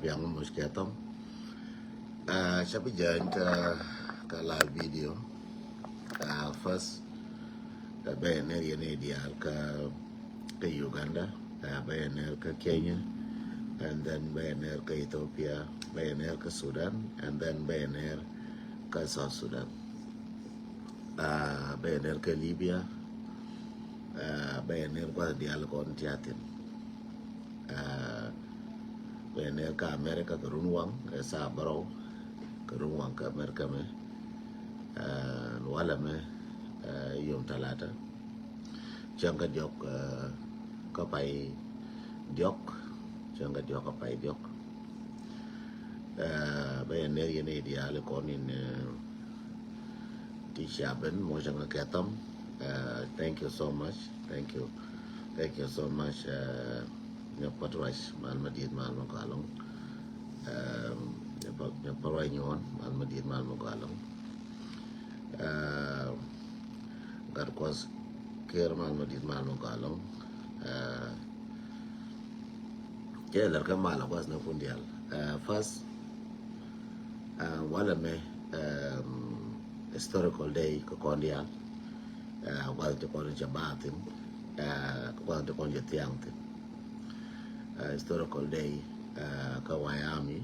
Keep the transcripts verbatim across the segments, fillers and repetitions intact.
Biaŋ muc kɛ thɔm. Ca bi jany kä kä la video. First, bɛ ner yɛn idial kä kä Uganda, bɛ ner kä Kenya, and then bɛ ner kä Ethiopia, bɛ ner kä Sudan, and then bɛ ner kä South Sudan. Bɛ ner kä Libya. Bɛ ner guath dial kɔn tiathin. Bɛ ner kä America kä run waŋ, ɛ saa bärɔw kä run waŋ kä America mɛ. Walɛ mɛ yom talata. Cäŋ kä diɔk kä pay diɔk. Cäŋ kä diɔk kä pay diɔk. Bɛ ner yɛn idial kɔn in ti cia ben mɔ cäŋ kä thɔm. Thank you so much. Thank you. Thank you so much. Nyɔk Patruac mal ma dit mal ma galong. Nyɔk Patruac nyuɔn mal ma dit mal ma galong. Gat kuas ker mal ma dit mal ma galong. Cɛ lɛr kä mal a guath ni kun dial. First, walɛ mɛ historical day kä kɔn dial. Guath ti kɔn cɛ bathin, kä guath ti kɔn cɛ thiaŋ thin. Historical day kä Wayami,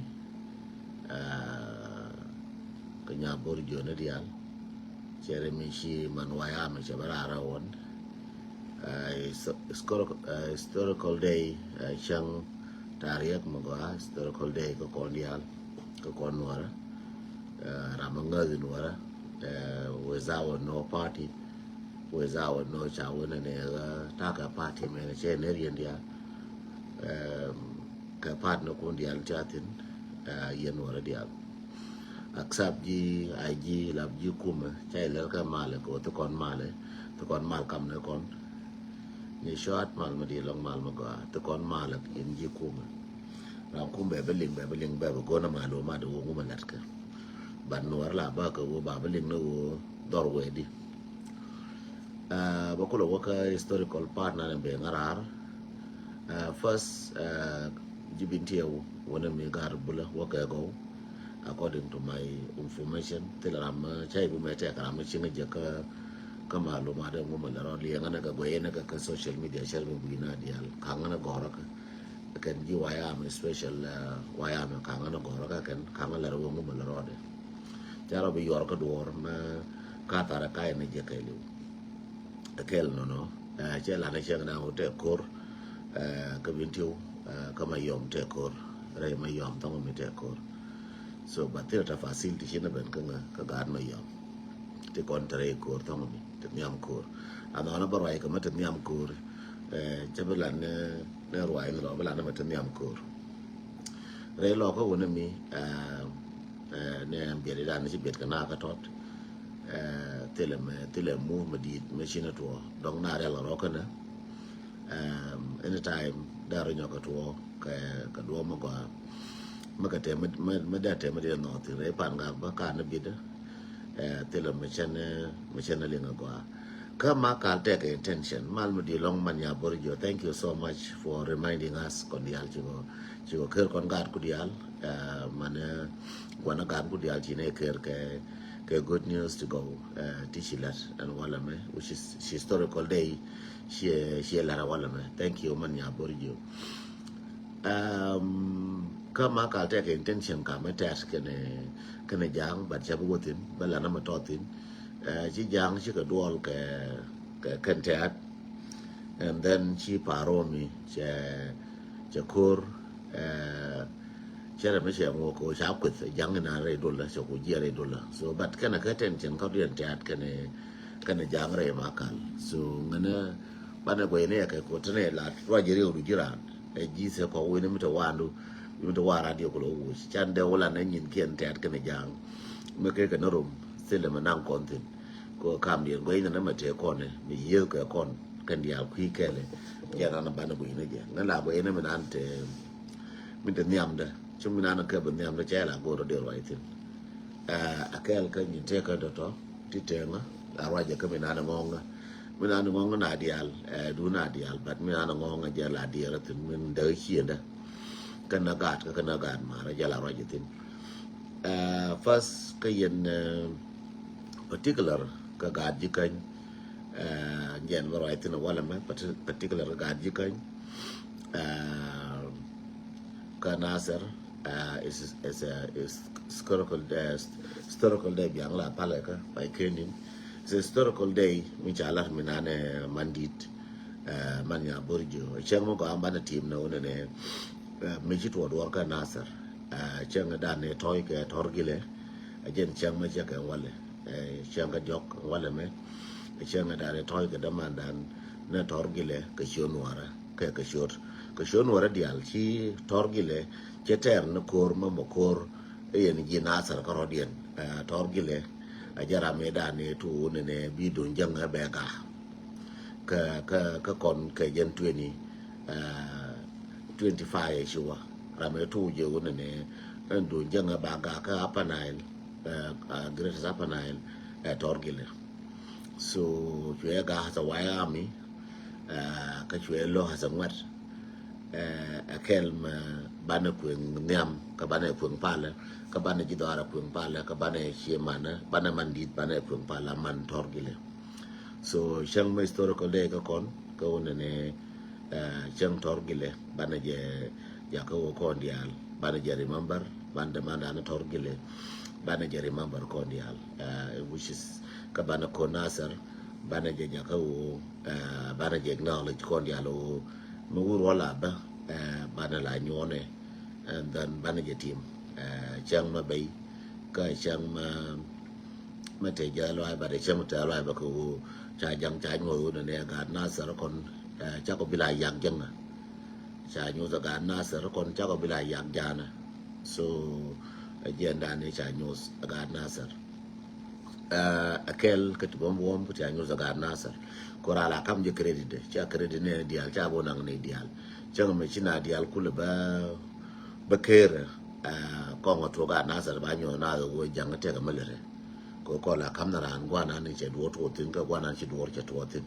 kä nya bor joni dial. Cɛ ri mi ci man Wayami cɛ bä rara won. Historical day, cäŋ tariek mi gɔaa, historical day kä kɔn dial, kä kɔn nuɔrä. Ram mi ŋäth nuɔrä, without no party, without no ca wä ni ni takɛ party mɛn cɛ ni rien dial. Kɛ part ni kun dial ti a thin yɛn nuɔrä dial. Accept ji̱ a ji̱ lap ji̱ kumɛ ca ilɛr kɛ malɛ kɛ wä thi kɔn malɛ, thi kɔn mal kam ni kɔn. Ni short mal ma di lɔŋ mal ma gɔaa, thi kɔn malɛ in ji̱ kumɛ. Ram kum bɛ bi liŋ, bɛ bi liŋ, bɛ bi gon a mal wä ma di wä ŋum a lɛt kɛ. But nuɔrä la ba kɛ wä ba bi liŋ ni wä dhɔr wɛ di. Bä kulɛ wä kä historical part na ni ben ŋa̱raar. First, ji̱ bin tiɛw wä ni mi gar bulä wä kɛ gɔw. According to my information, thil ram cä i̱ bi mɛ tɛk ram cieŋ jɛ kä kä malumat dee ŋumɛ lɛ rɔ liɛŋä ni kɛ guɛyɛ ni kɛ kä social media cär mi bui̱ na dial kaŋä ni gɔrä kä kɛn ji̱ Wayami special Wayami kaŋä ni gɔrä kä kɛn kaŋä lɛ rɔ wä ŋumɛ lɛ rɔ dee. Ca rɔ bi yuɔr kä duɔr mɛ ka thar ɛ kay ni jɛ kɛɛliw. Kɛl nɔnɔ cɛ lan cɛ na wä tɛ kor kä bin tiw kä ma yɔm tɛ kor rɛ ma yɔm thɔŋ mi tɛ kor. So ba thil ta fasil ti chin ben kä ŋa kä gaat ma yɔm ti kɔn tɛ rɛ kor thɔŋ mi ti niam kor. Anɔnɔ ba ruai kä ma ti niam kor cɛ bi lan ne ruai ni lɔ bi lan ne ma ti niam kor. Rɛy lɔkä wä ni mi nɛ biɛt idan ci biɛt kɛ na kä tɔt. Thilɛ mɛ thilɛ mu mɛ dit mɛ ci ni tuɔ dɔŋ na rial kɛ rɔ kɛnɛ. Anytime dar nyɔk kɛ tuɔ kɛ kɛ duɔ mɛ gɔaa. Mɛ kɛ tɛ mɛ mɛ dɛ tɛ mɛ dit nɔ thin rɛy pan gak bä ka ni bit. Thilɛ mɛ cɛn mɛ cɛn liŋ agɔaa. Kä ma kal tɛk intention mal mi di lɔŋ man ya bor jo. Thank you so much for reminding us kɔn dial ci ko ci ko ker kɔn gat ku dial. Man guana gat ku dial ci ne ker kɛ kɛ good news to go. Ti ci lat and wala me which is historical day. Ci ci lat wala me. Thank you man ya bor jo. Kä ma kal tɛk intention ka mɛ tɛt kɛnɛ kɛnɛ jaŋ but cɛ bi wä thin bɛ lanɛ mɛ tɔt thin. Ci jaŋ ci kɛ duɔl kɛ kɛ kɛn tɛt. And then ci paro mi cɛ cɛ kor cɛ rɛ mi cɛ ŋuɔ ko ca kueth jaŋ ina rɛ dola cɛ ko jiɛ rɛ dola so but kɛnɛ kɛ tension ka diɛn tɛt kɛnɛ kɛnɛ jaŋ rɛ ma kal so ŋɛnɛ. Banɛ guɛy ni ɛkɛ ko tɛnɛ lat ruac riw du jiran. Ɛ ji̱ thɛ kɔk wi̱n mi te wandu mi te wan radio kolo wuc can dee wula nɛ nyin kiɛn tɛt kɛn ja̱a̱ŋ. Mi kɛ kɛ ni rom thilɛ mi naŋ kɔn thin. Ko kam diɛn guɛy ni nɛ mɛ tee kɔn ni mi yieth kɛ kɔn kɛn diaal kui̱ kɛlɛ. Jɛ nan banɛ guɛy ni jɛ ŋä la guɛy ni mi nan te mi te nhiamdɛ ci mi nan kɛ bi nhiamdɛ cɛ la go̱o̱r dee ruac thin. A kɛɛl kä nyin tëëkä tɔ̱tɔ̱ ti tëëŋä la ruacɛ kä mi nan ŋɔ̱ŋä. Mi nan ŋɔ̱ŋä na diaal ɛ duun na diaal but mi nan ŋɔ̱ŋä jɛ la diɛɛrä thin min däk ciëndä. Kä na gaat kä kä na gaat marä jɛ la ruac ithin. First kä yɛn particular kä gaat ji̱ käny. Jɛn bä ruac ithin walɛ mɛ particular kä gaat ji̱ käny. Kä Nasir is is a historical historical day biaŋ la palɛ kä pai kenin. Is a historical day mi ca lat mi nanɛ mandit. Man nya bor jo cɛŋ mi gɔaa banɛ tim nɛ wunɛ nɛ mi ci tuɔ duɔr kä Nasir. Cɛŋ dan ni tɔy kɛ tɔr gilɛ. Jɛn cɛŋ mi cɛ kɛ walɛ cɛŋ kɛ jɔk walɛ mɛ. Cɛŋ dan ni tɔy kɛ däman dan ni tɔr gilɛ kɛ ciö nuɔrɛ kɛ kɛ ciöt kɛ ciö nuɔrɛ dial ci tɔr gilɛ cɛ tɛr ni koor mɛ mɛ koor. Yɛn ji̱ Nasir kä rɔdiɛn tɔr gilɛ. A jɛ ram mi dan ni tu wunɛ nɛ bi dun jäŋ bɛ gaa. Kä kä kä kɔn kɛ jɛn twenty twenty five ci wa ram mi tu jɛ wunɛ nɛ. Ɛn dun jäŋ ba gaa kä Upper Nile. Greatest Upper Nile ɛ tɔr gilɛ. So cuɛ gaa as a white army. Kä cuɛ lɔ as a ŋuɛt. Ɛ kɛl mɛ banɛ kueŋ nhiam kä banɛ kueŋ palɛ kä banɛ ji̱ dhɔarɛ kueŋ palɛ kä banɛ cie manɛ banɛ man dit banɛ kueŋ palɛ man tɔr gilɛ. So cäŋ mɛ historical day kä kɔn kä wunɛ ni cäŋ tɔr gilɛ banɛ jɛ jakä wä kɔn dial banɛ jɛ remember banɛ däman dan tɔr gilɛ. Banɛ jɛ remember kɔn dial which is kä banɛ kɔn Nasir banɛ jɛ jakä wä banɛ jɛ acknowledge kɔn dial wä mi wur wä la bä. Banɛ la nyuɔnɛ and then banɛ jɛ tim cäŋ mɛ bɛy kä cäŋ mɛ mɛ te jɛ luay ba de cäŋ mɛ te luay ba kɛ wä ca jaŋ ca nyuɔth wä nɛ nɛ gaat Nasir kɔn. Ca kɔ bila yak jaŋ ca nyuɔth gaat Nasir kɔn ca kɔ bila yak jaŋ. So jɛ ndan ni ca nyuɔth gaat Nasir. A kɛl kä ti bom bom kä ti a nyuth a gaat Nasir. Kora la kam jɛ credit de ca credit ni dial ca bo naŋ ni dial. Cäŋ mɛ ci na dial kulɛ bä bä ker. Kɔŋ a tuɔ gaat Nasir ba nyuth na wä jaŋ tɛk a military. Ko kɔ la kam na ran guana ni cɛ duɔ tuɔ thin kä guana ci duɔ cɛ tuɔ thin.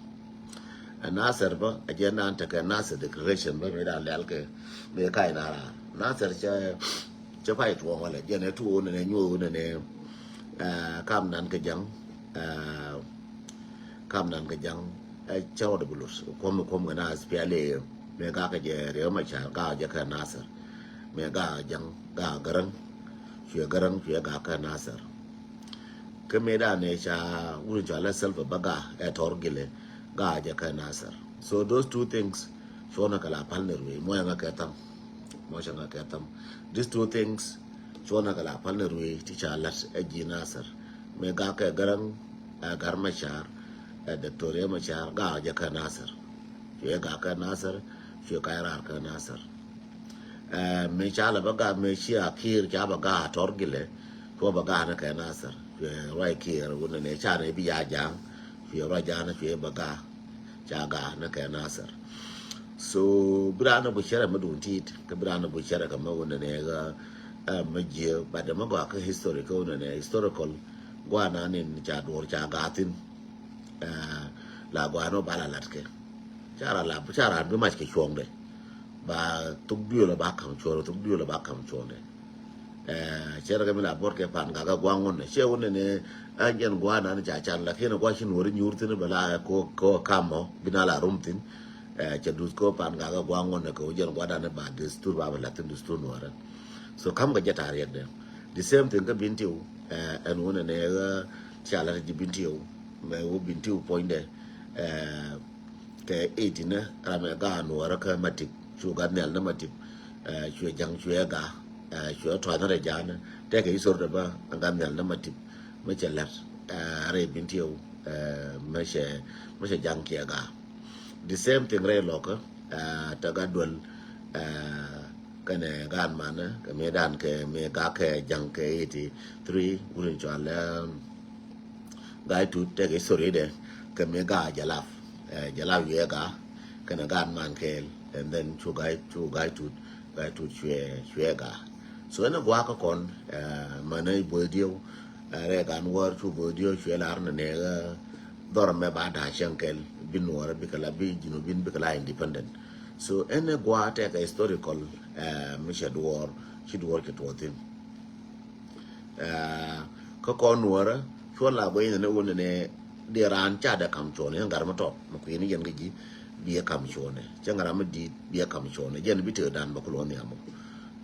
A Nasir bä a jɛ nan tɛkɛ Nasir declaration bä mi dan lɛl kɛ mi kai na ran Nasir cɛ cɛ pay tuɔŋ walɛ jɛn ɛ tuɔɔk nɛnɛ nyuɔɔk nɛnɛ. Kam nan kɛ jaŋ kam nan kɛ jaŋ. Cɛ wä dɛ bi lut kuɔm kuɔm kɛ na S P L A mɛ gakɛ jɛ Riek Machar gakɛ jɛ kɛ Nasir. Mɛ gakɛ jaŋ gakɛ Garaŋ cuɛ Garaŋ cuɛ gakɛ Nasir. Kä mëë dan ëë ca wun cɔal ɛ Salva bä gaa ɛ tɔr gilɛ gaa jɛ kɛ Nasir. So those two things cuɔnɛ kɛ la pal ni ruëë muɔcɛ ŋa kɛ tham. Muɔcɛ ŋa kɛ tham. These two things cuɔnɛ kɛ la pal ni ruëë ti ca lat ɛ ji̱ Nasir. Mëë gaa kɛ Garaŋ ɛ Gar Machar ɛ Doctor Riek Machar gaa jɛ kɛ Nasir. Cuɛ gaa kɛ Nasir cuɛ kac raar kɛ Nasir. Mëë ca lɛ bä gaa mëë ci a Kiir ca bä gaa tɔr gilɛ. Cuɔ bä gaa ni kɛ Nasir cuɛ ruac Kiir wun ni ca ni bi ya jaŋ. Cuɛ ruac jaŋ ni cuɛ bä gaa ca gaa ni kɛ Nasir. So bi raan ni bu cɛrɛ mi dun tit kä bi raan ni bu cɛrɛ kɛ mi wun ni ɣä. Mi jiɛ bat dɛ mi gɔaa kä history kä wun ni historical guana ni ca duɔr ca gaa thin. La guana ba la lat kɛ. Ca ra la ca ra bi mac kɛ cuɔŋdɛ. Ba thuk duël ba kam cuɔŋdɛ thuk duël ba kam cuɔŋdɛ. Cɛ rɛ kɛ mi la bɔt kɛ pan gak a guaŋ ŋun cɛ wun ni. Ɛn jɛn guana ni ca can lakin gua ci nuɔri nyur thin bɛ la ko ko kam mɔ bi na la rum thin. Cɛ dus ko pan gak a guaŋ ŋun kɛ wun jɛn guana ni ba destur ba bɛ la thin destur nuɔrɛ. So kam kɛ jɛ ta riɛk dɛ. The same thing kɛ bin tiu ɛn wun ni ɣä ca la ti bin tiu. Mɛ wä bin tiu puɔ̱nydɛ. Kɛ eighteen ram ɛ gaa nuɔrä kä Matip cu gat nhial ni Matip. Cuɛ ja̱ŋ cuɛ gaa cuɛ tua̱ny rɛ ja̱a̱n. Tɛkɛ isor dɛ bä gat nhial ni Matip. Mɛ cɛ lɛt rɛ bin tiɛw. Mɛ cɛ mɛ cɛ ja̱ŋ kiɛ gaa. The same thing rɛ lɔkä. Tɛ gat duel. Kɛnɛ gaat manä kɛ mi dan kɛ mi gaa kɛ ja̱ŋ kɛ eighty three wuni cual. Gaa tut tɛk history dɛ kɛ mi gaa jalap. Jalap yuɛ gaa kɛnɛ gaat man kɛɛl and then cu gaa cu gaa tut gaa tut cuɛ cuɛ gaa. So ɛn a guakä kɔn. Manä boy diɛw. Rɛ gan wär cu boy diɛw cuɛ lar nɛ nɛ dhɔr mɛ ba da̱a̱ cɛŋ kɛl bi nuɔrä bikɛ la bi jinubin bikɛ la independent. So ɛn ɛ gua̱a̱ tɛkɛ historical, eh, mi cɛ duɔɔr, ci duɔɔr cɛ tuɔɔk thi̱n. Eh, kä kɔn nuɔrä cuɔ la guɛy ni wun ni di raan ca dɛ kam cuɔni, ɛ ŋa̱r mi tɔt mi kui̱ni yɛn kä ji̱ bi ɛ kam cuɔni, cɛ ŋa̱r mi di̱i̱t bi ɛ kam cuɔni, jɛn bi tëë dan bä kulɔ nhiam.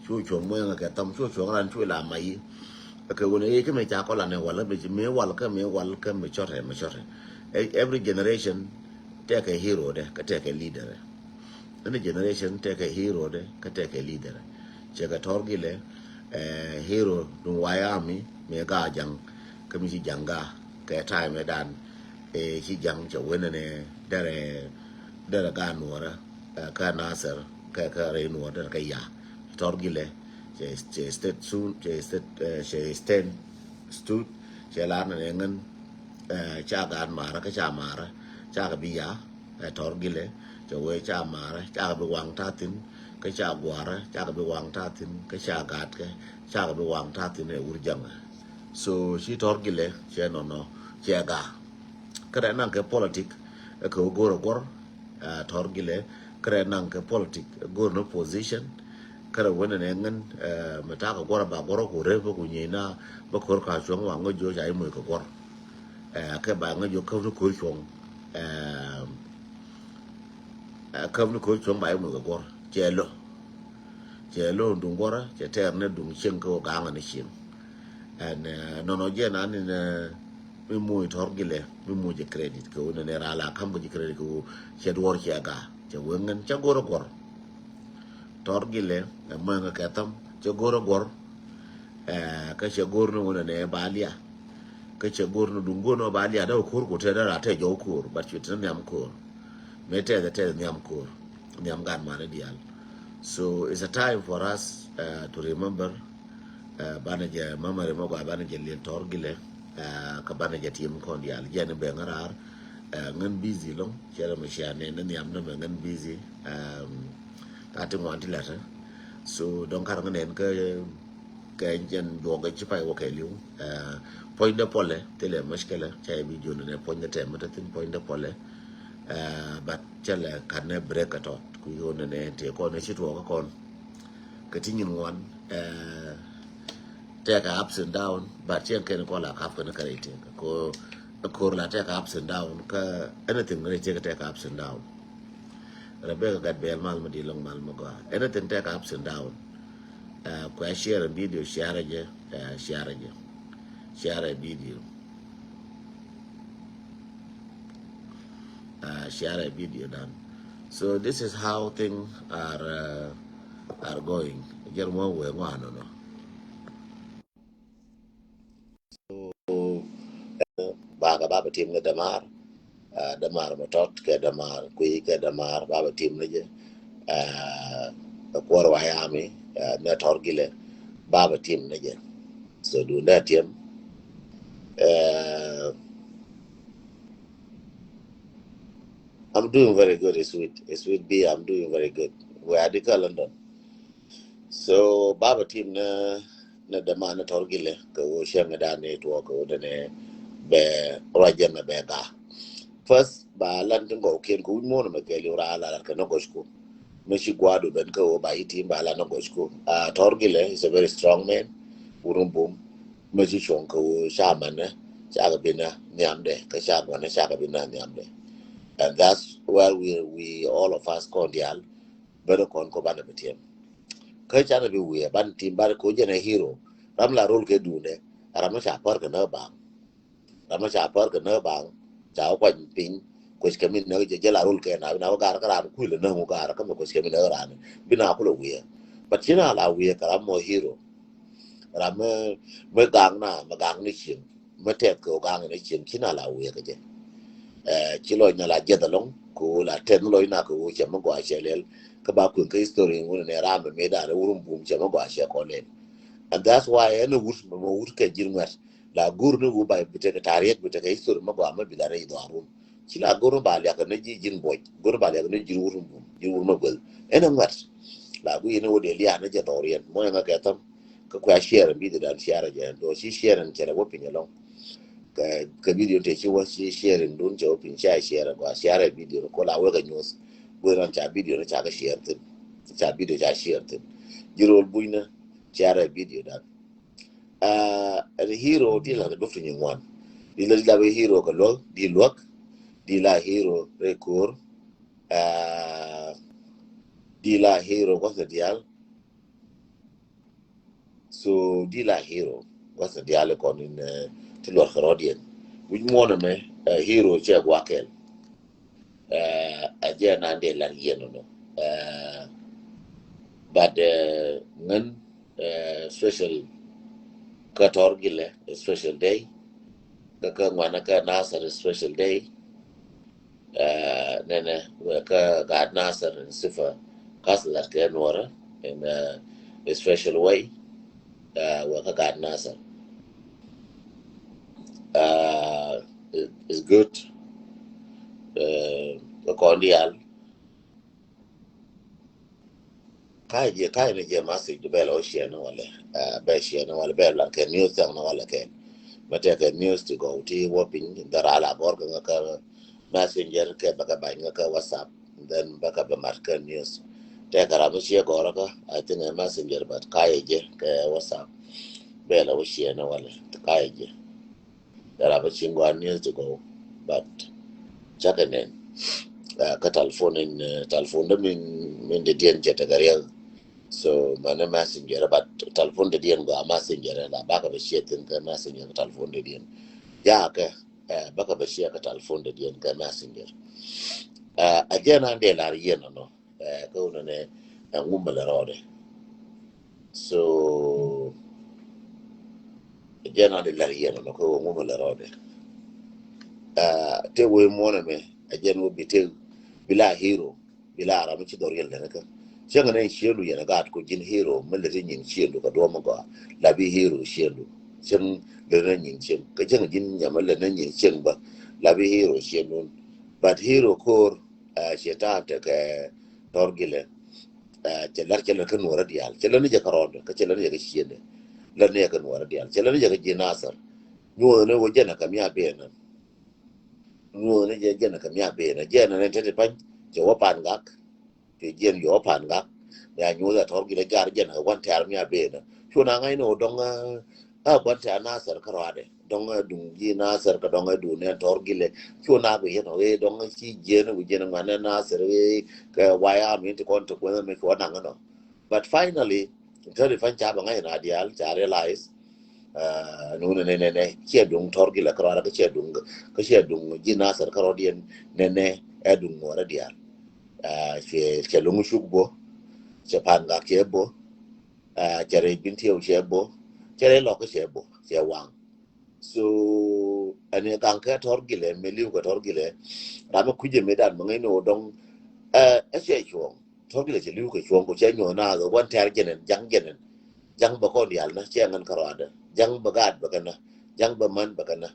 Cu cuɔ̱ŋ muɛŋ kɛ tham, cu cuɔ̱ŋ ran cu la mayi. Kɛ wun ɛ kä mi ca kɔla ni wal, mi wal kä mi wal kä mi cɔtɛ mi cɔtɛ. Eh, every generation tɛkɛ hero dɛ kä tɛkɛ leader. Any generation tɛkɛ hero dɛ kä tɛkɛ leader. Cɛ kɛ Tɔr Gilɛ, eh, hero duŋ White Army mi ga jaŋ kä mi ci jaŋ ga kɛ time dan, eh, ci jaŋ cɛ wen ni derɛ, derɛ ga nuɔrɛ, eh, kä Nasir kɛ, kɛ rɛy nuɔrɛ derɛ kɛ ya. Tɔr Gilɛ cɛ, cɛ state soon, cɛ state, eh, cɛ stand stood, cɛ lar ni ŋän, eh, ca gaat marä kä ca marä ca kɛ bi ya. Ɛ Tɔr Gilɛ cɛ wee ca marä ca kɛ bi waŋ ta̱thi̱n, kä ca guarä ca kɛ bi waŋ ta̱thi̱n, kä ca gatkɛ ca kɛ bi waŋ ta̱thi̱n ɛ wur jaŋɛ. So ci Tɔr Gilɛ cɛ nɔnɔ cɛ ga. Kä rɛ naŋ kɛ politik ɛ kɛ wä go̱r ɛ guɔr, ɛ Tɔr Gilɛ kä rɛ naŋ kɛ politik ɛ go̱r ni position. Kä rɛ wen ni ŋän, ɛ mɛ takɛ guɔr ɛ ba guɔr ɛ ku rep ɛ ku nyieena bä ko̱r ka cuɔ̱ŋ wa ŋä jiɔ ca imuc kɛ guɔr. Ɛ kɛ ba ŋä jiɔ käp ni ko̱r cuɔ̱ŋ. Ɛ, ɛ, käp ni ko̱r cuɔ̱ŋ ba imuc kɛ guɔr. Cɛ lo̱. Cɛ lo̱ duŋ guɔrä cɛ tɛɛr ni duŋ cieŋ kä wä gaŋä ni cieŋ. Ɛn, ɛ, nɔnɔ jɛ nan ni, ɛ, mi muc Tɔr Gilɛ mi muc jɛ credit kɛ wä ni ni raa la kam kɛ jɛ credit kɛ wä cɛ duɔr cɛ ga. Cɛ wä ŋän cɛ go̱r ɛ guɔr. Tɔr Gilɛ ɛ muɛŋɛ kɛ tham cɛ go̱r ɛ guɔr. Ɛ, kä cɛ go̱r ni wunɛ nɛ ba lia. Kä cɛ go̱r ni duŋ go̱r ni ba lia dee wä ko̱r ku tɛ dee ra tɛ jɔw ko̱r, but cuɛ tɛ nhiam ko̱r. Mëë tɛth tɛ nhiam ko̱r, nhiam gan mani dial. So it's a time for us, ɛ, to remember, ɛ, banɛ jɛ memory mɛ gua banɛ jɛ liel Tɔr Gilɛ, ɛ, kä banɛ jɛ tim kɔn dial. Jɛ ni bɛ ŋarar, ɛ, ŋän busy loŋ, cɛ rɛ mɛ cia nɛ ni nhiam ni mɛ ŋän busy, ɛ, ka ti ŋuan ti lɛtɛ. So dɔŋ kar ŋän ɛn kä kɛ jɛn juɔk ci pay wä kɛ liw. Ɛ, puɔ̱nydɛ puɔlɛ thilɛ mushkila, ca i̱ bi jiɔn nɛ puɔ̱nydɛ tɛm mi te thin puɔ̱nydɛ puɔlɛ. Ɛ, but cɛ lɛ kat nɛ break at all. Ku yio̱n nɛ nɛ tëë kɔn nɛ ci tuɔɔk kɔn. Kɛ ti nyin ŋuan, ɛ, tɛkɛ ups and down, but cɛ kɛn kɔn la kap kɛn kɛ rɛy tëë. Ko, ko̱r la tɛkɛ ups and down, kä anything rɛy tëë kɛ tɛkɛ ups and down. Rebecca gat bɛl mal mi di loŋ mal mi gɔaa. Anything tɛkɛ ups and down. Ɛ, kuɛ share video, share jɛ, ɛ, share jɛ. Share video. Ɛ, share video dan. So this is how things are, ɛ, are going. Jɛr mɔ wee ŋuan nɔ. So, ɛ, bakɛ ba bɛ tim ni dämaar, ɛ, dämaar mɛ tɔt kɛ dämaar kui̱ kɛ dämaar ba bɛ tim ni jɛ, ɛ, ɛ kuɔr wayami, ɛ, nɛ Tɔr Gilɛ ba bɛ tim ni jɛ. So duundɛ tim, ɛ, I'm doing very good, sweet, sweet B, I'm doing very good. Where are the London? So baba tim ni, ni däman ni Tɔr Gilɛ kɛ wä cäŋ dan ni tuɔɔk kɛ wä dɛnɛ bɛ ruac jɛn ni bɛ ga. First ba lan tin gɔw ken kɛ wi̱c muɔ̱n mɛ kɛ liw ra la lat kɛ ni gɔc ku. Mi ci guadu ben kɛ wä ba yi tim ba lan ni gɔc ku. Ah, Tɔr Gilɛ is a very strong man. Wurun bum. Mi ci cuɔ̱ŋ kɛ wä ca mɛnɛ ca kɛ bi na nhiamdɛ kɛ ca guanɛ ca kɛ bi na nhiamdɛ. And that's where we, we all of us kɔn dial. Bä dee kɔn kɔ banɛ bi tiɛm. Kä canɛ bi wiɛ ban tim ban ko jɛn ɛ hero. Ram la rol kɛ duundɛ. Ram mi ca pär kɛ nä baŋ. Ram mi ca pär kɛ nä baŋ. Ca wä kuany piny. Kuec kɛ mi nä jɛ jɛ la rol kɛ na bi na wä gar kä ran kuil nä ŋu gar kä mi kuec kɛ mi nä ran. Bi na kulɛ wiɛ. But ci na la wiɛ kɛ ram mɔ hero. Ram mi, mi gaŋ na, mi gaŋ ni cieŋ. Mi tɛth kɛ wä gaŋ ni cieŋ ci na la wiɛ kɛ jɛ. Ɛ, ci lɔc na la jɛth alɔŋ kɛ wä la tɛth ni lɔc na kɛ wä cɛ mi gɔaa cɛ lɛl. Kä ba kueŋ kä history wun ni ram mi mi dan wurun bum cɛ mi gɔaa cɛ kɔ lɛl. And that's why ɛn wut mi wut kɛ jir ŋuɛt la gur ni wä ba bi tekɛ tariek bi tekɛ history mi gɔaa mi bi la rɛy dhɔarun. Ci la gur ni ba liak ni ji̱ jin buɔc gur ni ba liak ni jir wurun bum jir wurun mi guel. Ɛn ŋuɛt la gu yin wä dee liak ni jɛ dhɔriɛn mɔ ɛn ŋa kɛ thäm. Kä kuɛ share video dan share jɛ do ci share ni cɛ rɛ wä piny alɔŋ. Kɛ, kɛ video te ci wä ci sharing dun cɛ wä piny ca share gua share video ko la wä kɛ nyuth. Guɛ ran ca video ni ca kɛ share thin. Ca video ca share thin. Ji̱ rol buny ni share video dan. Aa, ɛn hero di la ni bä fi nyin wan. Di la, di la bä hero kɛ luäk, di luäk. Di la hero rɛ ko̱r. Aa, di la hero kɔn kɛ dial. So di la hero. What's the dial kɔn in, uh, ti luɔr kɛ rɔdiɛn. Wi̱c muɔnɛ mɛ, uh, hero cɛ guakɛl. Uh, a jɛ nan de lar yɛn nɔ. Uh, but, uh, ŋän, uh, special kä Tɔr Gilɛ, special day. Kä kä ŋuanɛ kä Nasir, special day. Uh, nɛnɛ wɛ kä Gat Nasir in sifa kas lat kɛ nuɔrɛ in, uh, a special way. Uh, wɛ kä Gat Nasir. Uh, it, it's good. Uh, kɔn dial. Ka̱ jɛ, ka̱ ni jɛ message bɛ la wä share ni walɛ. Ah, bɛ share ni walɛ, bɛ la kɛ news tɛŋ ni walɛ kɛ. Mɛ tɛ kɛ news ti gɔw ti wä piny, dhara la gɔr kɛ ŋa kɛ messenger kɛ bɛ kɛ bany ŋa kɛ WhatsApp. Then bɛ kɛ bɛ mat kɛ news. Tɛ kɛ ram mi share gɔr kɛ, I think a messenger, but ka̱ jɛ kɛ WhatsApp. Bɛ la wä share ni walɛ, ka̱ jɛ. Dara bä cin gɔaa news ti gɔw, but cakɛ nɛn. Ah, kä telephone in, eh, telephone dä min, min dee diɛn cɛ tekɛ riɛk. So mani messenger, but telephone dee diɛn gɔaa messenger la bakɛ bɛ share thin kä messenger kä telephone dee diɛn. Ya kɛ, eh, bakɛ bɛ share kä telephone dee diɛn kä messenger. Ah, a jɛn an dee lar yɛn nɔ. Eh, kä wunɛ nɛ, eh, ŋumɛ lɛ rɔɔdɛ. So jɛn an di lɛr yɛn nɔ kä wunɛ ŋumɛ lɛ rɔɔdɛ. Ah, te wee muɔnɛ mɛ, a jɛn wee bi te bi la hero, bi la ram mi ci dhɔr yɛl lɛn kä. Cäŋ nɛ ciëndu yɛn a gaat ko ji̱n hero mi lɛ ti nyin ciëndu kɛ duɔm gɔaa, la bi hero ciëndu. Cäŋ lɛ nɛ nyin cäŋ kä cäŋ ji̱n nyamä lɛ nɛ nyin cäŋ bä, la bi hero ciëndu. But hero ko̱r, ah, cɛ ta̱a̱ tekɛ Tɔr Gilɛ. Ah, cɛ lar cɛ lar kä nuɔrä diaal. Cɛ lar ni jɛ kä rɔɔdɛ, kä cɛ lar ni jɛ kä ciëndɛ. Lar ni jɛ kä nuɔrä diaal. Cɛ lar ni jɛ kä ji̱ Nasir. Nyuɔth ni wä jɛn a kä mia benä. Nyuɔth ni jɛ jɛn a kä mia benä. Jɛn a ni te ti pany. Cɛ wä Pan Gak. Cɛ jɛn yɔ Pan Gak. Bɛ a nyuɔth a Tɔr Gilɛ gar jɛn a kä gua̱n tɛ̈r mia benä. Cu na ŋa̱c ni wä dɔŋ, ah, a gua̱n tɛ̈r Nasir kä rɔɔdɛ. Dɔŋ, eh, duŋ ji̱ Nasir kɛ dɔŋ, eh, duŋ nɛn Tɔr Gilɛ. Cu nak wi̱i̱ yɛn ɔ, eh, dɔŋ, eh, ci jiɛn wi̱i̱ jiɛn ŋuan nɛ Nasir, eh, kɛ way am in ti kɔn ti kuɛn mi cuɔ naŋ nɔ. But finally, tɛri fan ca bɛ ŋa̱c na diaal, ca realize, eh, nu nɛ nɛ nɛ nɛ, ciɛ duŋ Tɔr Gilɛ kɛ rɔɔdɛ, kɛ ciɛ duŋ, kɛ ciɛ duŋ ji̱ Nasir kɛ rɔɔdiɛn nɛ nɛ, ɛ duŋ ŋuɔrɛ diaal. Eh, cɛ, cɛ luŋ cuk bo, cɛ Pan Gak cɛ bo, ah, cɛ rɛy Bin Tiɛw cɛ bo, cɛ rɛy Lɔk cɛ bo, cɛ waŋ. So ɛn ɛ kaŋ kɛ Tɔr Gilɛ, mɛ li̱w kɛ Tɔr Gilɛ, ram mi kui̱cɛ mɛ dan mɛ ŋäcni wä dɔŋ, eh, ɛ cɛ cuɔ̱ŋ. Tɔr Gilɛ cɛ li̱w kɛ cuɔ̱ŋ kɔ, cɛ nyuɔ̱th naath ɛ gua̱n tɛ̈r jɛnɛn, ja̱ŋ jɛnɛn, ja̱ŋ bɛ kɔn diaal na, cɛ ŋän kä rɔɔdɛ, ja̱ŋ bɛ gaat bɛ kɛ na, ja̱ŋ bɛ män bɛ kɛ na.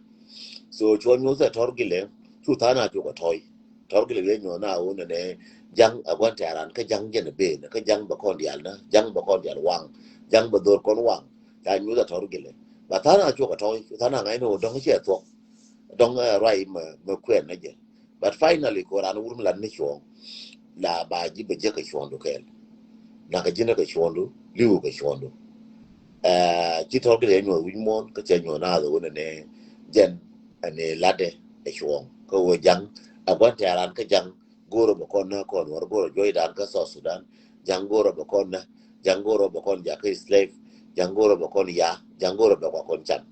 So cuɔ̱ŋ nyuɔ̱th ɛ Tɔr Gilɛ, cu tha̱a̱ŋ a cukɛ tɔ̱ɔ̱c. Tɔr Gilɛ wi̱i̱ nyuɔ̱th na wun nɛ ja̱ŋ a gua̱n tɛ̈ran kä ja̱ŋ jɛn a ben kä ja̱ŋ bɛ kɔn diaal na, ja̱ŋ bɛ kɔn diaal waŋ, ja̱ŋ bɛ dhor kɔn waŋ. Ca nyuɔ̱th a Tɔr Gilɛ. Ba tha̱a̱ŋ a cukɛ tɔ̱ɔ̱c, tha̱a̱ŋ a ŋa̱cni wä dɔ̱ŋ cɛ thuɔ̱k. Dɔ̱ŋ, eh, ruac mɛ, mɛ kuɛn nɛ jɛ. But finally ko ran wur mi lat ni cuɔ̱ŋ. La ba ji̱ bɛ jek kɛ cuɔ̱ŋdu kɛɛl. Nak kɛ ji̱n kɛ cuɔ̱ŋdu, li̱w kɛ cuɔ̱ŋdu. Eh, ci Tɔr Gilɛ nyuɔ̱th wi̱c muɔ̱ɔ̱n, kä cɛ nyuɔ̱th naath wun nɛ jɛn, ɛn latdɛ ɛ cuɔ̱ŋ. Kä wä ja̱ŋ, a gua̱n tɛ̈ran kä ja̱ŋ, go̱o̱rä bɛ kɔn nä kɔn wär go̱o̱rä juɔ̱cdan kä South Sudan. Ja̱ŋ go̱o̱rä bɛ kɔn nä, ja̱ŋ go̱o̱rä bɛ kɔn jakä slave, ja̱ŋ go̱o̱rä bɛ kɔn ya, ja̱ŋ go̱o̱rä bɛ kɔn cam.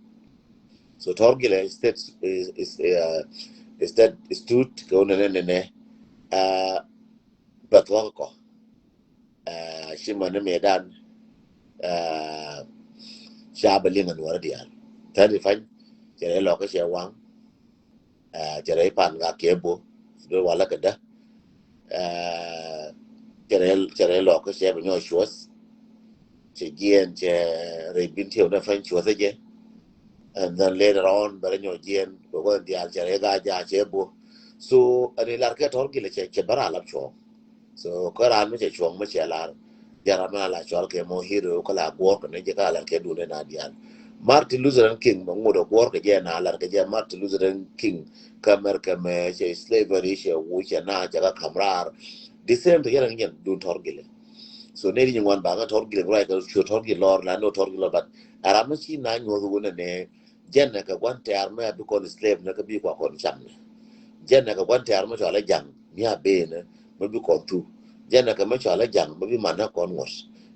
So Tɔr Gilɛ state is, is, uh, state stood kɛ wun nɛ nɛ nɛ, uh, bɛ thuɔ̱k kɔ. Ah, ci män ni mëëdan, ah, ca bɛ liŋ a nuɔrä diaal. Thäri pany, cɛ rɛy Lɔk cɛ waŋ. Ah, cɛ rɛy Pan Gak cɛ bo, dee walä kɛ dä. Ah, cɛ rɛy, cɛ rɛy Lɔk cɛ bɛ nyɔk cuɔth. Cɛ jiɛn cɛ rɛy Bin Tiɛw nɛ pany cuɔth jɛ. And then later on bɛ rɛ nyɔk jiɛn bɛ gua̱n diaal cɛ rɛy Gaa Jaak cɛ bo. So ɛn ilar kɛ Tɔr Gilɛ cɛ, cɛ bä ran lap cuɔ̱ŋ. So kä ran mi cɛ cuɔ̱ŋ mi cɛ lar. Jɛ ram mi la cual kɛ mɔ hero kä la guɔ̱ɔ̱r kɛ ni jɛ kä lar kɛ duundɛ na diaal. Martin Luther King mɛ ŋut ɛ guɔ̱ɔ̱r kɛ jɛ na lar kɛ jɛ Martin Luther King kä America mɛ cɛ slavery cɛ wuc cɛ na cɛ kä ka̱m raar. The same thing yɛn ɛ ŋi̱n duun Tɔr Gilɛ. So nɛy ti nyin ŋuan ba ŋä Tɔr Gilɛ bi ruac kɛ cu Tɔr Gilɛ lɔr la ni Tɔr Gilɛ lɔr, but ɛ ram mi ci na nyuɔth wun ɛ nɛ, jɛn ɛ kɛ gua̱n tɛɛr mi a bi kɔn slave ni kä bi kua kɔn cam ni. Jɛn ɛ kɛ gua̱n tɛɛr mi cɔal ɛ ja̱ŋ mi a ben ni mi bi kɔn thu. Jɛn ɛ kɛ mi cɔal ɛ ja̱ŋ mi bi man ni kɔn ŋuɔ̱t.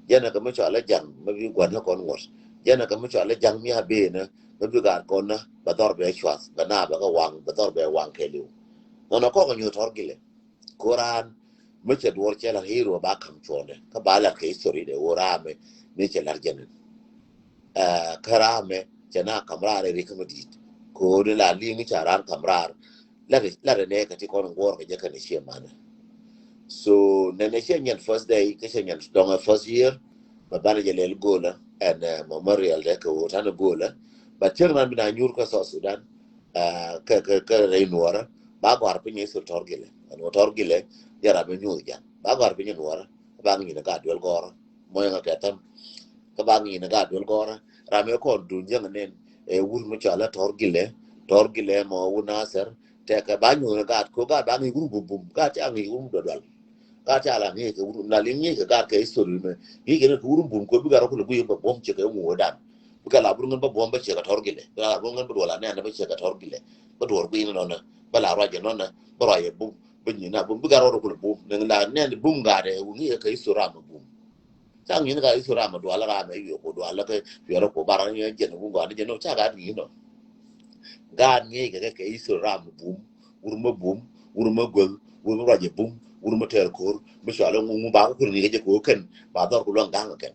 Jɛn ɛ kɛ mi cɔal ɛ ja̱ŋ mi bi gua̱n ni kɔn ŋuɔ̱t. Jɛn ɛ kɛ mi cɔal ɛ ja̱ŋ mi a ben ni mi bi gaat kɔn ni bɛ dhɔr bɛ cuath, bɛ na bɛ kɛ waŋ, bɛ dhɔr bɛ waŋ kɛɛliw. Nɔnɔ kɔk ɛ nyuɔth Tɔr Gilɛ. Koran mi cɛ duɔr cɛ lar hero ba kam cuɔndɛ kä ba lar kɛ history dɛ wä ramɛ mi cɛ lar jɛn. Kä ramɛ cɛ na kam rar ri kä mi dit ko ni la liŋ ca ran kam rar. Lar lar ne ka ti kɔn ŋuɔr kɛ jɛ kɛ ni cɛ manɛ. So nɛ nɛ cɛ nyɛn first day kä cɛ nyɛn dɔŋ first year. Ba banɛ jɛ lɛl gola ɛn memorial dɛ kɛ wä tan gola. Ba tiɛŋ nan bi na nyur kä South Sudan. Kä kä kä rɛy nuɔrä ba gɔr piny i̱ thil Tɔr Gilɛ. Ɛn wä Tɔr Gilɛ yɛ ram mi nyuuth jan ba gɔr piny nuɔrä. Ba ŋi̱n gat duel gɔrä mɔyɛ ŋa kɛ thäm. Kä ba ŋi̱n gat duel gɔrä ram mi kɔn dun jäŋ nen. Ɛ wur mi cɔal ɛ Tɔr Gilɛ. Tɔr Gilɛ mɔ wun Nasir. Tɛkɛ ba nyuuth gat ko gat ba ŋi̱n wur bum bum gat ca ŋi̱n wur duel duel. Gat ca la ŋi̱n kɛ wur na li ŋi̱n kɛ gat kɛ history mɛ ŋi̱n kɛ ni kɛ wur bum ko bi gat rɔ kulɛ guiy bɛ buɔm cɛ kɛ ŋuudan. Bikɛ la bur ŋän bä buɔ̱m bä ciek a Tɔr Gilɛ. Bikɛ la bur ŋän bä duɔl a nɛn bä ciek a Tɔr Gilɛ. Bä duɔl guiy ni nɔnɛ bä la ruac nɔnɛ bä ruac a bum bä nyi na bum bikɛ rɔɔd kul bum ni la nɛn bum gat ɛ wuni kɛ isu ram bum. Ca ŋi̱n ka isu ram dual ram ɛ yuɛ ko dual kɛ yuɛ ko bar ni jɛn bum gat ni jɛn ca gat ŋi̱n nɔ. Gat ŋi̱n kɛ kɛ isu ram bum wur mɛ bum wur mɛ guäth wur mɛ ruac a bum wur mɛ tɛɛr ko̱r mɛ cual ŋu ba ko kul ŋi̱n kɛ jɛ ko kɛn ba dhɔr ku luɔŋ ga̱ŋ kɛn.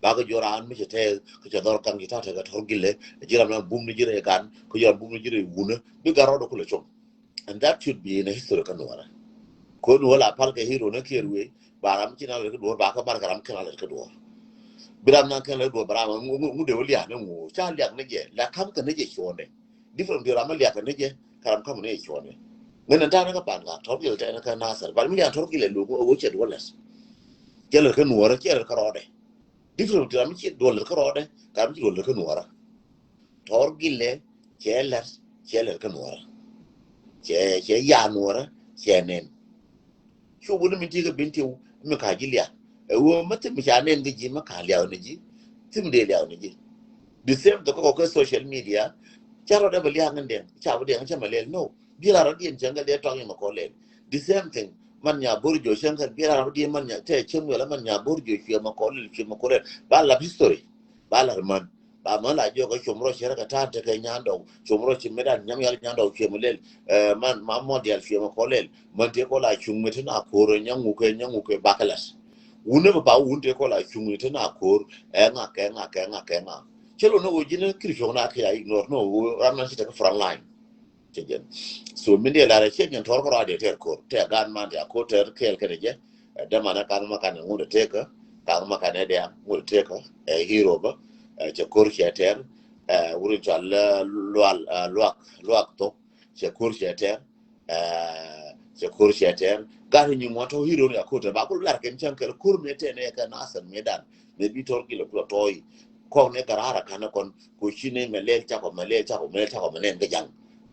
Bakɛ jɔr an mi cɛ tɛth kä cɛ dhɔr kaŋ ci ta̱a̱ tekɛ Tɔr Gilɛ. Ji̱ ram na bum ni ji̱ rɛy gan kä jɔr bum ni ji̱ rɛy wunä bi gat rɔɔdɛ kulɛ com. And that should be in a history kä nuɔrä. Ko nuɔrä la pal kɛ hero ni kiɛr wee ba ram ci na lɛt kä duɔr ba kä mar kɛ ram kɛ na lɛt kä duɔr. Bi ram na kɛ lɛt duɔr ba ram ŋu de wä liak ni ŋu ca liak ni jɛ la kam kɛ ni jɛ cuɔnɛ. Different bi ram mi liak kɛ ni jɛ kɛ ram kam ni jɛ cuɔnɛ. Ŋän ni ta̱a̱ ni kä pan ka Tɔr Gilɛ tɛn kä Nasir ba mi liak Tɔr Gilɛ luk wä cɛ duɔr lɛt. Cɛ lɛt kä nuɔrä cɛ lɛt kä rɔɔdɛ. Different ti ram mi ci duɔl lät kä rɔɔdɛ ka ram ci duɔl lät kä nuɔrä. Tɔr Gilɛ cɛ lɛt cɛ lɛt kä nuɔrä. Cɛ cɛ ya nuɔrä cɛ nɛn. Cu wuni mi ti kä bin ti mi ka ji̱ liak ɛ wä ma thim mi ca nɛn kä ji̱ ma ka liak ni ji̱. Thim dee liak ni ji̱. The same thing kä kɔ kä social media. Ca rɔɔdɛ bɛ liak ni dɛn ca bɛ dɛn ca ma lɛl no. Biɛl a rɔ diɛn cäŋ kɛ dee tɔŋ yɛ mɛ kɔ lɛl. The same thing. Man nya bor jo cäŋ kɛ biɛl a rɔ diɛn man nya tɛ cäŋ wɛl a man nya bor jo cuɛ mɛ kɔ lɛl cuɛ mɛ kɔ lɛl. Ba lap history. Ba lap man. Ba mɛ la jiɔk kɛ com rɔ cɛ rɛ kɛ ta̱a̱ tekɛ nyandɔw. Com rɔ ci mɛ dan nyam yal nyandɔw cuɛ mɛ lɛl. Ɛ man ma mɔ dial cuɛ mɛ kɔ lɛl. Man tëë kɔ la cuŋ mɛ tin a ko̱r ɛ nyaŋu kɛ nyaŋu kɛ bakɛ lat. Wun ɛ bɛ ba wun tëë kɔ la cuŋ mɛ tin a ko̱r. Ɛ ŋa kɛ ŋa kɛ ŋa kɛ ŋa. Cɛ lo ni wä ji̱n kiri cuɔk na kɛ ya ignore ni wä ram nan ci tekɛ front line. Cɛ jɛn. So min diɛ lar ɛ ciɛ nyɛn tɔr kɛ rɔa diɛ tɛr ko̱r tɛ gan man diɛ ko̱r tɛr kɛɛl kɛnɛ jɛ. Ɛ dämanɛ kaŋ ma kanɛ ŋut ɛ tekä kaŋ ma kanɛ diɛ ŋut ɛ tekä. Ɛ hero bä. Ɛ cɛ ko̱r cɛ tɛr. Ɛ wuri cɔal lual luak luak thok. Cɛ ko̱r cɛ tɛr. Ɛ cɛ ko̱r cɛ tɛr. Gat nyi ŋuan tɔ hero ni a ko̱r tɛr ba kul lar kɛn cɛn kɛl ko̱r mi tɛn ɛ kɛ Nasir mi dan. Mɛ bi tɔr kilo kulɔ tɔy. Kɔk ni kɛ raar a kanɛ kɔn ko ci ni mɛ lɛl cakɔ mɛ lɛl cakɔ mɛ lɛl cakɔ mɛ nɛn kɛ jaŋ.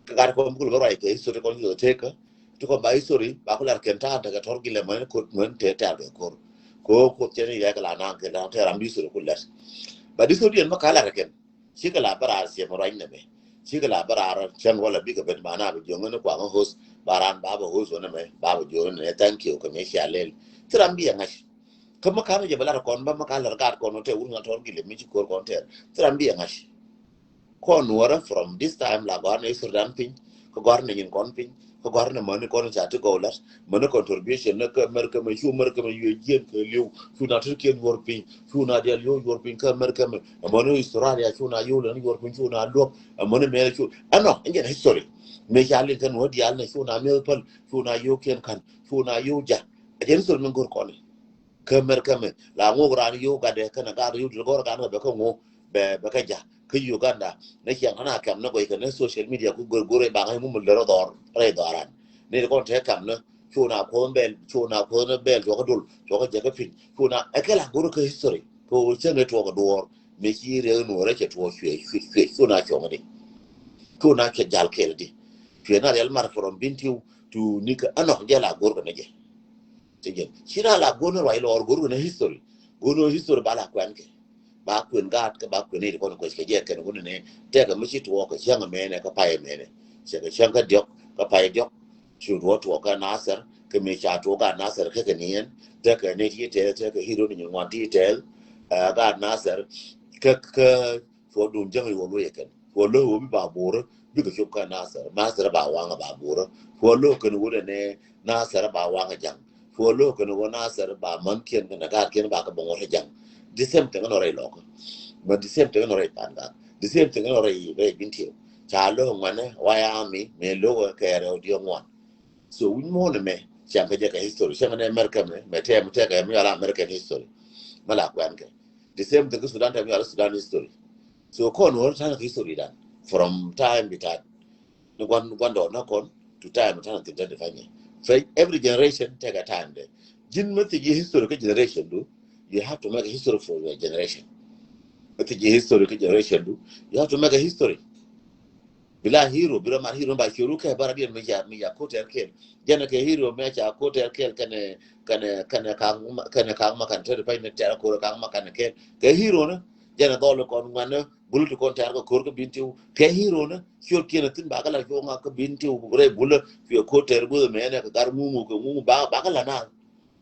Kɛ gat kɔn bi kulɔ bɛ ruac kɛ history kɔn kilo tekä. Ti kɔn ba history ba kulɔ ar kɛn ta̱a̱ tekɛ tɔr gilɛ mɛ ni kot mɛ ni tɛ tɛr kɛ kor. Ko kot cɛ ni yɛ kɛ la naŋ kɛ la tɛr am bi history kulɛ. Ba history yɛn mɛ ka lar kɛn. Cikɛ la bä raar ciɛ mɛ ruac nɛ mɛ. Cikɛ la bä raar cɛn wala bikɛ ben ba na bɛ jiɔŋ ni kuaŋ host ba ran ba bɛ host wä nɛ mɛ ba bɛ jiɔŋ ni thank you kɛ mɛ cia lɛl. Ti ram bi yɛ ŋa̱c. Kä mi ka̱n jɛ bɛ lat kɔn bä mi ka̱n lät gaat kɔn wä tɛ wur ŋa̱n tɔr gilɛ mi ci ko̱r kɔn tɛr. Thil ram bi yɛ ŋa̱c. Kɔn nuɔrä from this time la gɔ̱a̱r ni history dan piny. Kä gɔ̱a̱r ni nyin kɔn piny. Kä gɔ̱a̱r ni mäni kɔn ca ti gɔw lat. Mäni contribution ni kä America mɛ cu America mɛ yuɛ jiɛn kɛ liw. Cu na ti kiɛn yuɔr piny. Cu na dial yuɔ yuɔr piny kä America mɛ. Mäni Australia cu na yuɔ lɛn yuɔr piny cu na luɔk. Mäni mɛ cu. Ɛnɔ, ɛn jɛn history. Mɛ ca liŋ kɛ nuɔr dial ni cu na mɛ päl. Cu na yuɔ kiɛn kan. Cu na yuɔ ja. A jɛn history mi go̱r kɔn. Kä America mɛ la ŋok ran yo gatdɛ kɛnɛ gat yo dil gɔr gan bɛ kä ŋok bɛ bɛ kä ja kä Uganda. Ni ciɛŋ kɛn a kɛm ni gɔy kɛn ni social media ku go̱r go̱r ba ŋa̱c ŋum lɛ rɔ dhɔr rɛy dhɔran. Ni kɔn te kɛm ni cu na kuɔth bɛl cu na kuɔth ni bɛl cuɔkä dol cuɔkä jɛ kä piny cu na ɛ kɛ la go̱r kä history. Kɛ wä cäŋ ɛ tuɔk duɔɔr mi ci riɛk nuɔrɛ cɛ tuɔk cuɛ cuɛ cuɛ cu na cuɔŋ di. Cu na cuɛ jal kɛl di cuɛ na riɛl mar from bin tiu tu ni kä anɔ jɛ la go̱r kɛ ni jɛ. Ti jɛn ci na la go̱n ruac lɔɔr go̱r kɛn history. Go̱n history ba la kuɛn kɛ. Ba kuɛn gaat kɛ ba kuɛn ni kɔn kuɛc kɛ jɛ kɛn wun ni tɛkɛ mi ci tuɔɔk kɛ cäŋ mɛnɛ kɛ pay mɛnɛ. Cɛ kɛ cäŋ kɛ diɔk kɛ pay diɔk. Cu duɔ tuɔɔk kɛ Nasir kɛ mi ca tuɔɔk gaat Nasir kɛ kɛ niɛn. Tɛkɛ ni ti tɛl tɛkɛ hero ni nyin ŋuan ti tɛl. Ɛ, gaat Nasir kɛ kɛ Cuɔ dun jäŋ i̱ wä luɔyɛ kɛn. Cuɔ lo̱k wä bi ba bo̱o̱rä bikɛ cop kä Nasir. Nasir ba waŋä ba bo̱o̱rä. Cuɔ lo̱k kɛn wä dɛ nɛ Nasir ba waŋä jaŋ. Cuɔ lo̱k kɛn wä Nasir ba män kiɛn kɛn a gaat kiɛn ba kɛ bä ŋuɔ̱t jaŋ. The same thing nɔ rɛy lɔkä. But the same thing nɔ rɛy pan gaat. The same thing nɔ rɛy rɛy Bentiu. Ca lo̱k ŋuanɛ wayami mɛ lo̱k kɛ rɛw diɔ ŋuan. So wi̱ny muɔ̱ɔ̱n mɛ cɛn kä jɛ kɛ history cɛn kä nɛ America mɛ mɛ tɛm tɛkɛ mi ala American history. Mɛ la kuɛn kɛ. The same thing kä Sudan tɛm mi ala Sudan history. So kɔn wä tan kɛ history dan from time bitat. Ni guan guan dɔ na kɔn to time tan tin tan define. Fɛ every generation take a time de. Jin mɛ ti ji history kä generation du. You have to make a history for your generation. Mɛ ti ji history kä generation du. You have to make a history. Bila hero, bila mar hero ba ciöru kɛ bara diɛn mi ca mi ca koter kel. Jɛn kɛ hero mi ca koter kel kɛnɛ kɛnɛ kɛnɛ kaŋ ma kɛnɛ kaŋ ma kan tɛr pay ni tɛr kor kaŋ ma kan kel. Kɛ hero ni jɛn dhɔl kɔn ŋuan ni bulu ti kɔn tɛr kɛ kor kɛ Bentiu. Kɛ hero ni ciöt kiɛn thin ba kɛ la cuɔ ŋa kɛ Bentiu rɛ bulu cuɛ koter guth mɛ ni kɛ gar ŋuŋu kɛ ŋuŋu ba ba kɛ la na.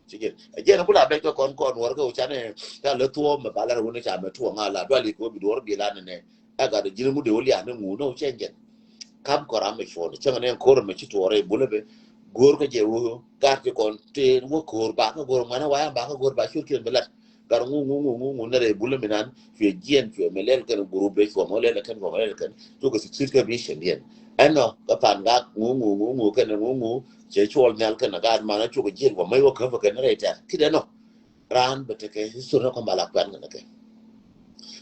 Ci jɛn. Ɛ jɛn ku la bɛc kɛ kɔn kɔn wär kɛ wä canɛ ca lɛ thuɔ̱ɔ̱m mɛ ba la rɛ wä ni ca mɛ tuɔ̱ɔ̱ŋ a la duali kɛ wä bi duɔr bi la ni nɛ. Ɛ gat ji̱n ŋut dee wä lia̱a̱n ni ŋu ni wä cɛ jɛn. Kam kɔn ram mɛ cuɔ̱ɔ̱n cäŋ ni ɛn ko̱r mɛ ci tuɔɔr rɛ bulɛ bɛ. Go̱o̱r kä jɛ wä gat ci kɔn tëë wä ko̱o̱r ba kä go̱o̱r ŋuanɛ wayam ba kä go̱o̱r ba ciöt kiɛn bi lat. Gat ŋu ŋu ŋu ŋu ŋu nɛ rɛ bulɛ mi nan cuɛ jiɛn cuɛ mɛ lɛl kɛn gurup dee cuɔ mɛ lɛl kɛn cuɔ mɛ lɛl kɛn. Cukɛ succeed kɛ bi cɛn diɛn. Ɛnɔ kä pan gat ŋu ŋu ŋu ŋu kɛn ŋu ŋu cɛ cuɔl nhial kɛn gat man cukɛ jiɛn cuɔ mɛ wä käp kɛn rɛ tɛr kit ɛnɔ. Raan bɛ tekɛ history ni kɔn ba la kuɛn kɛn kɛ.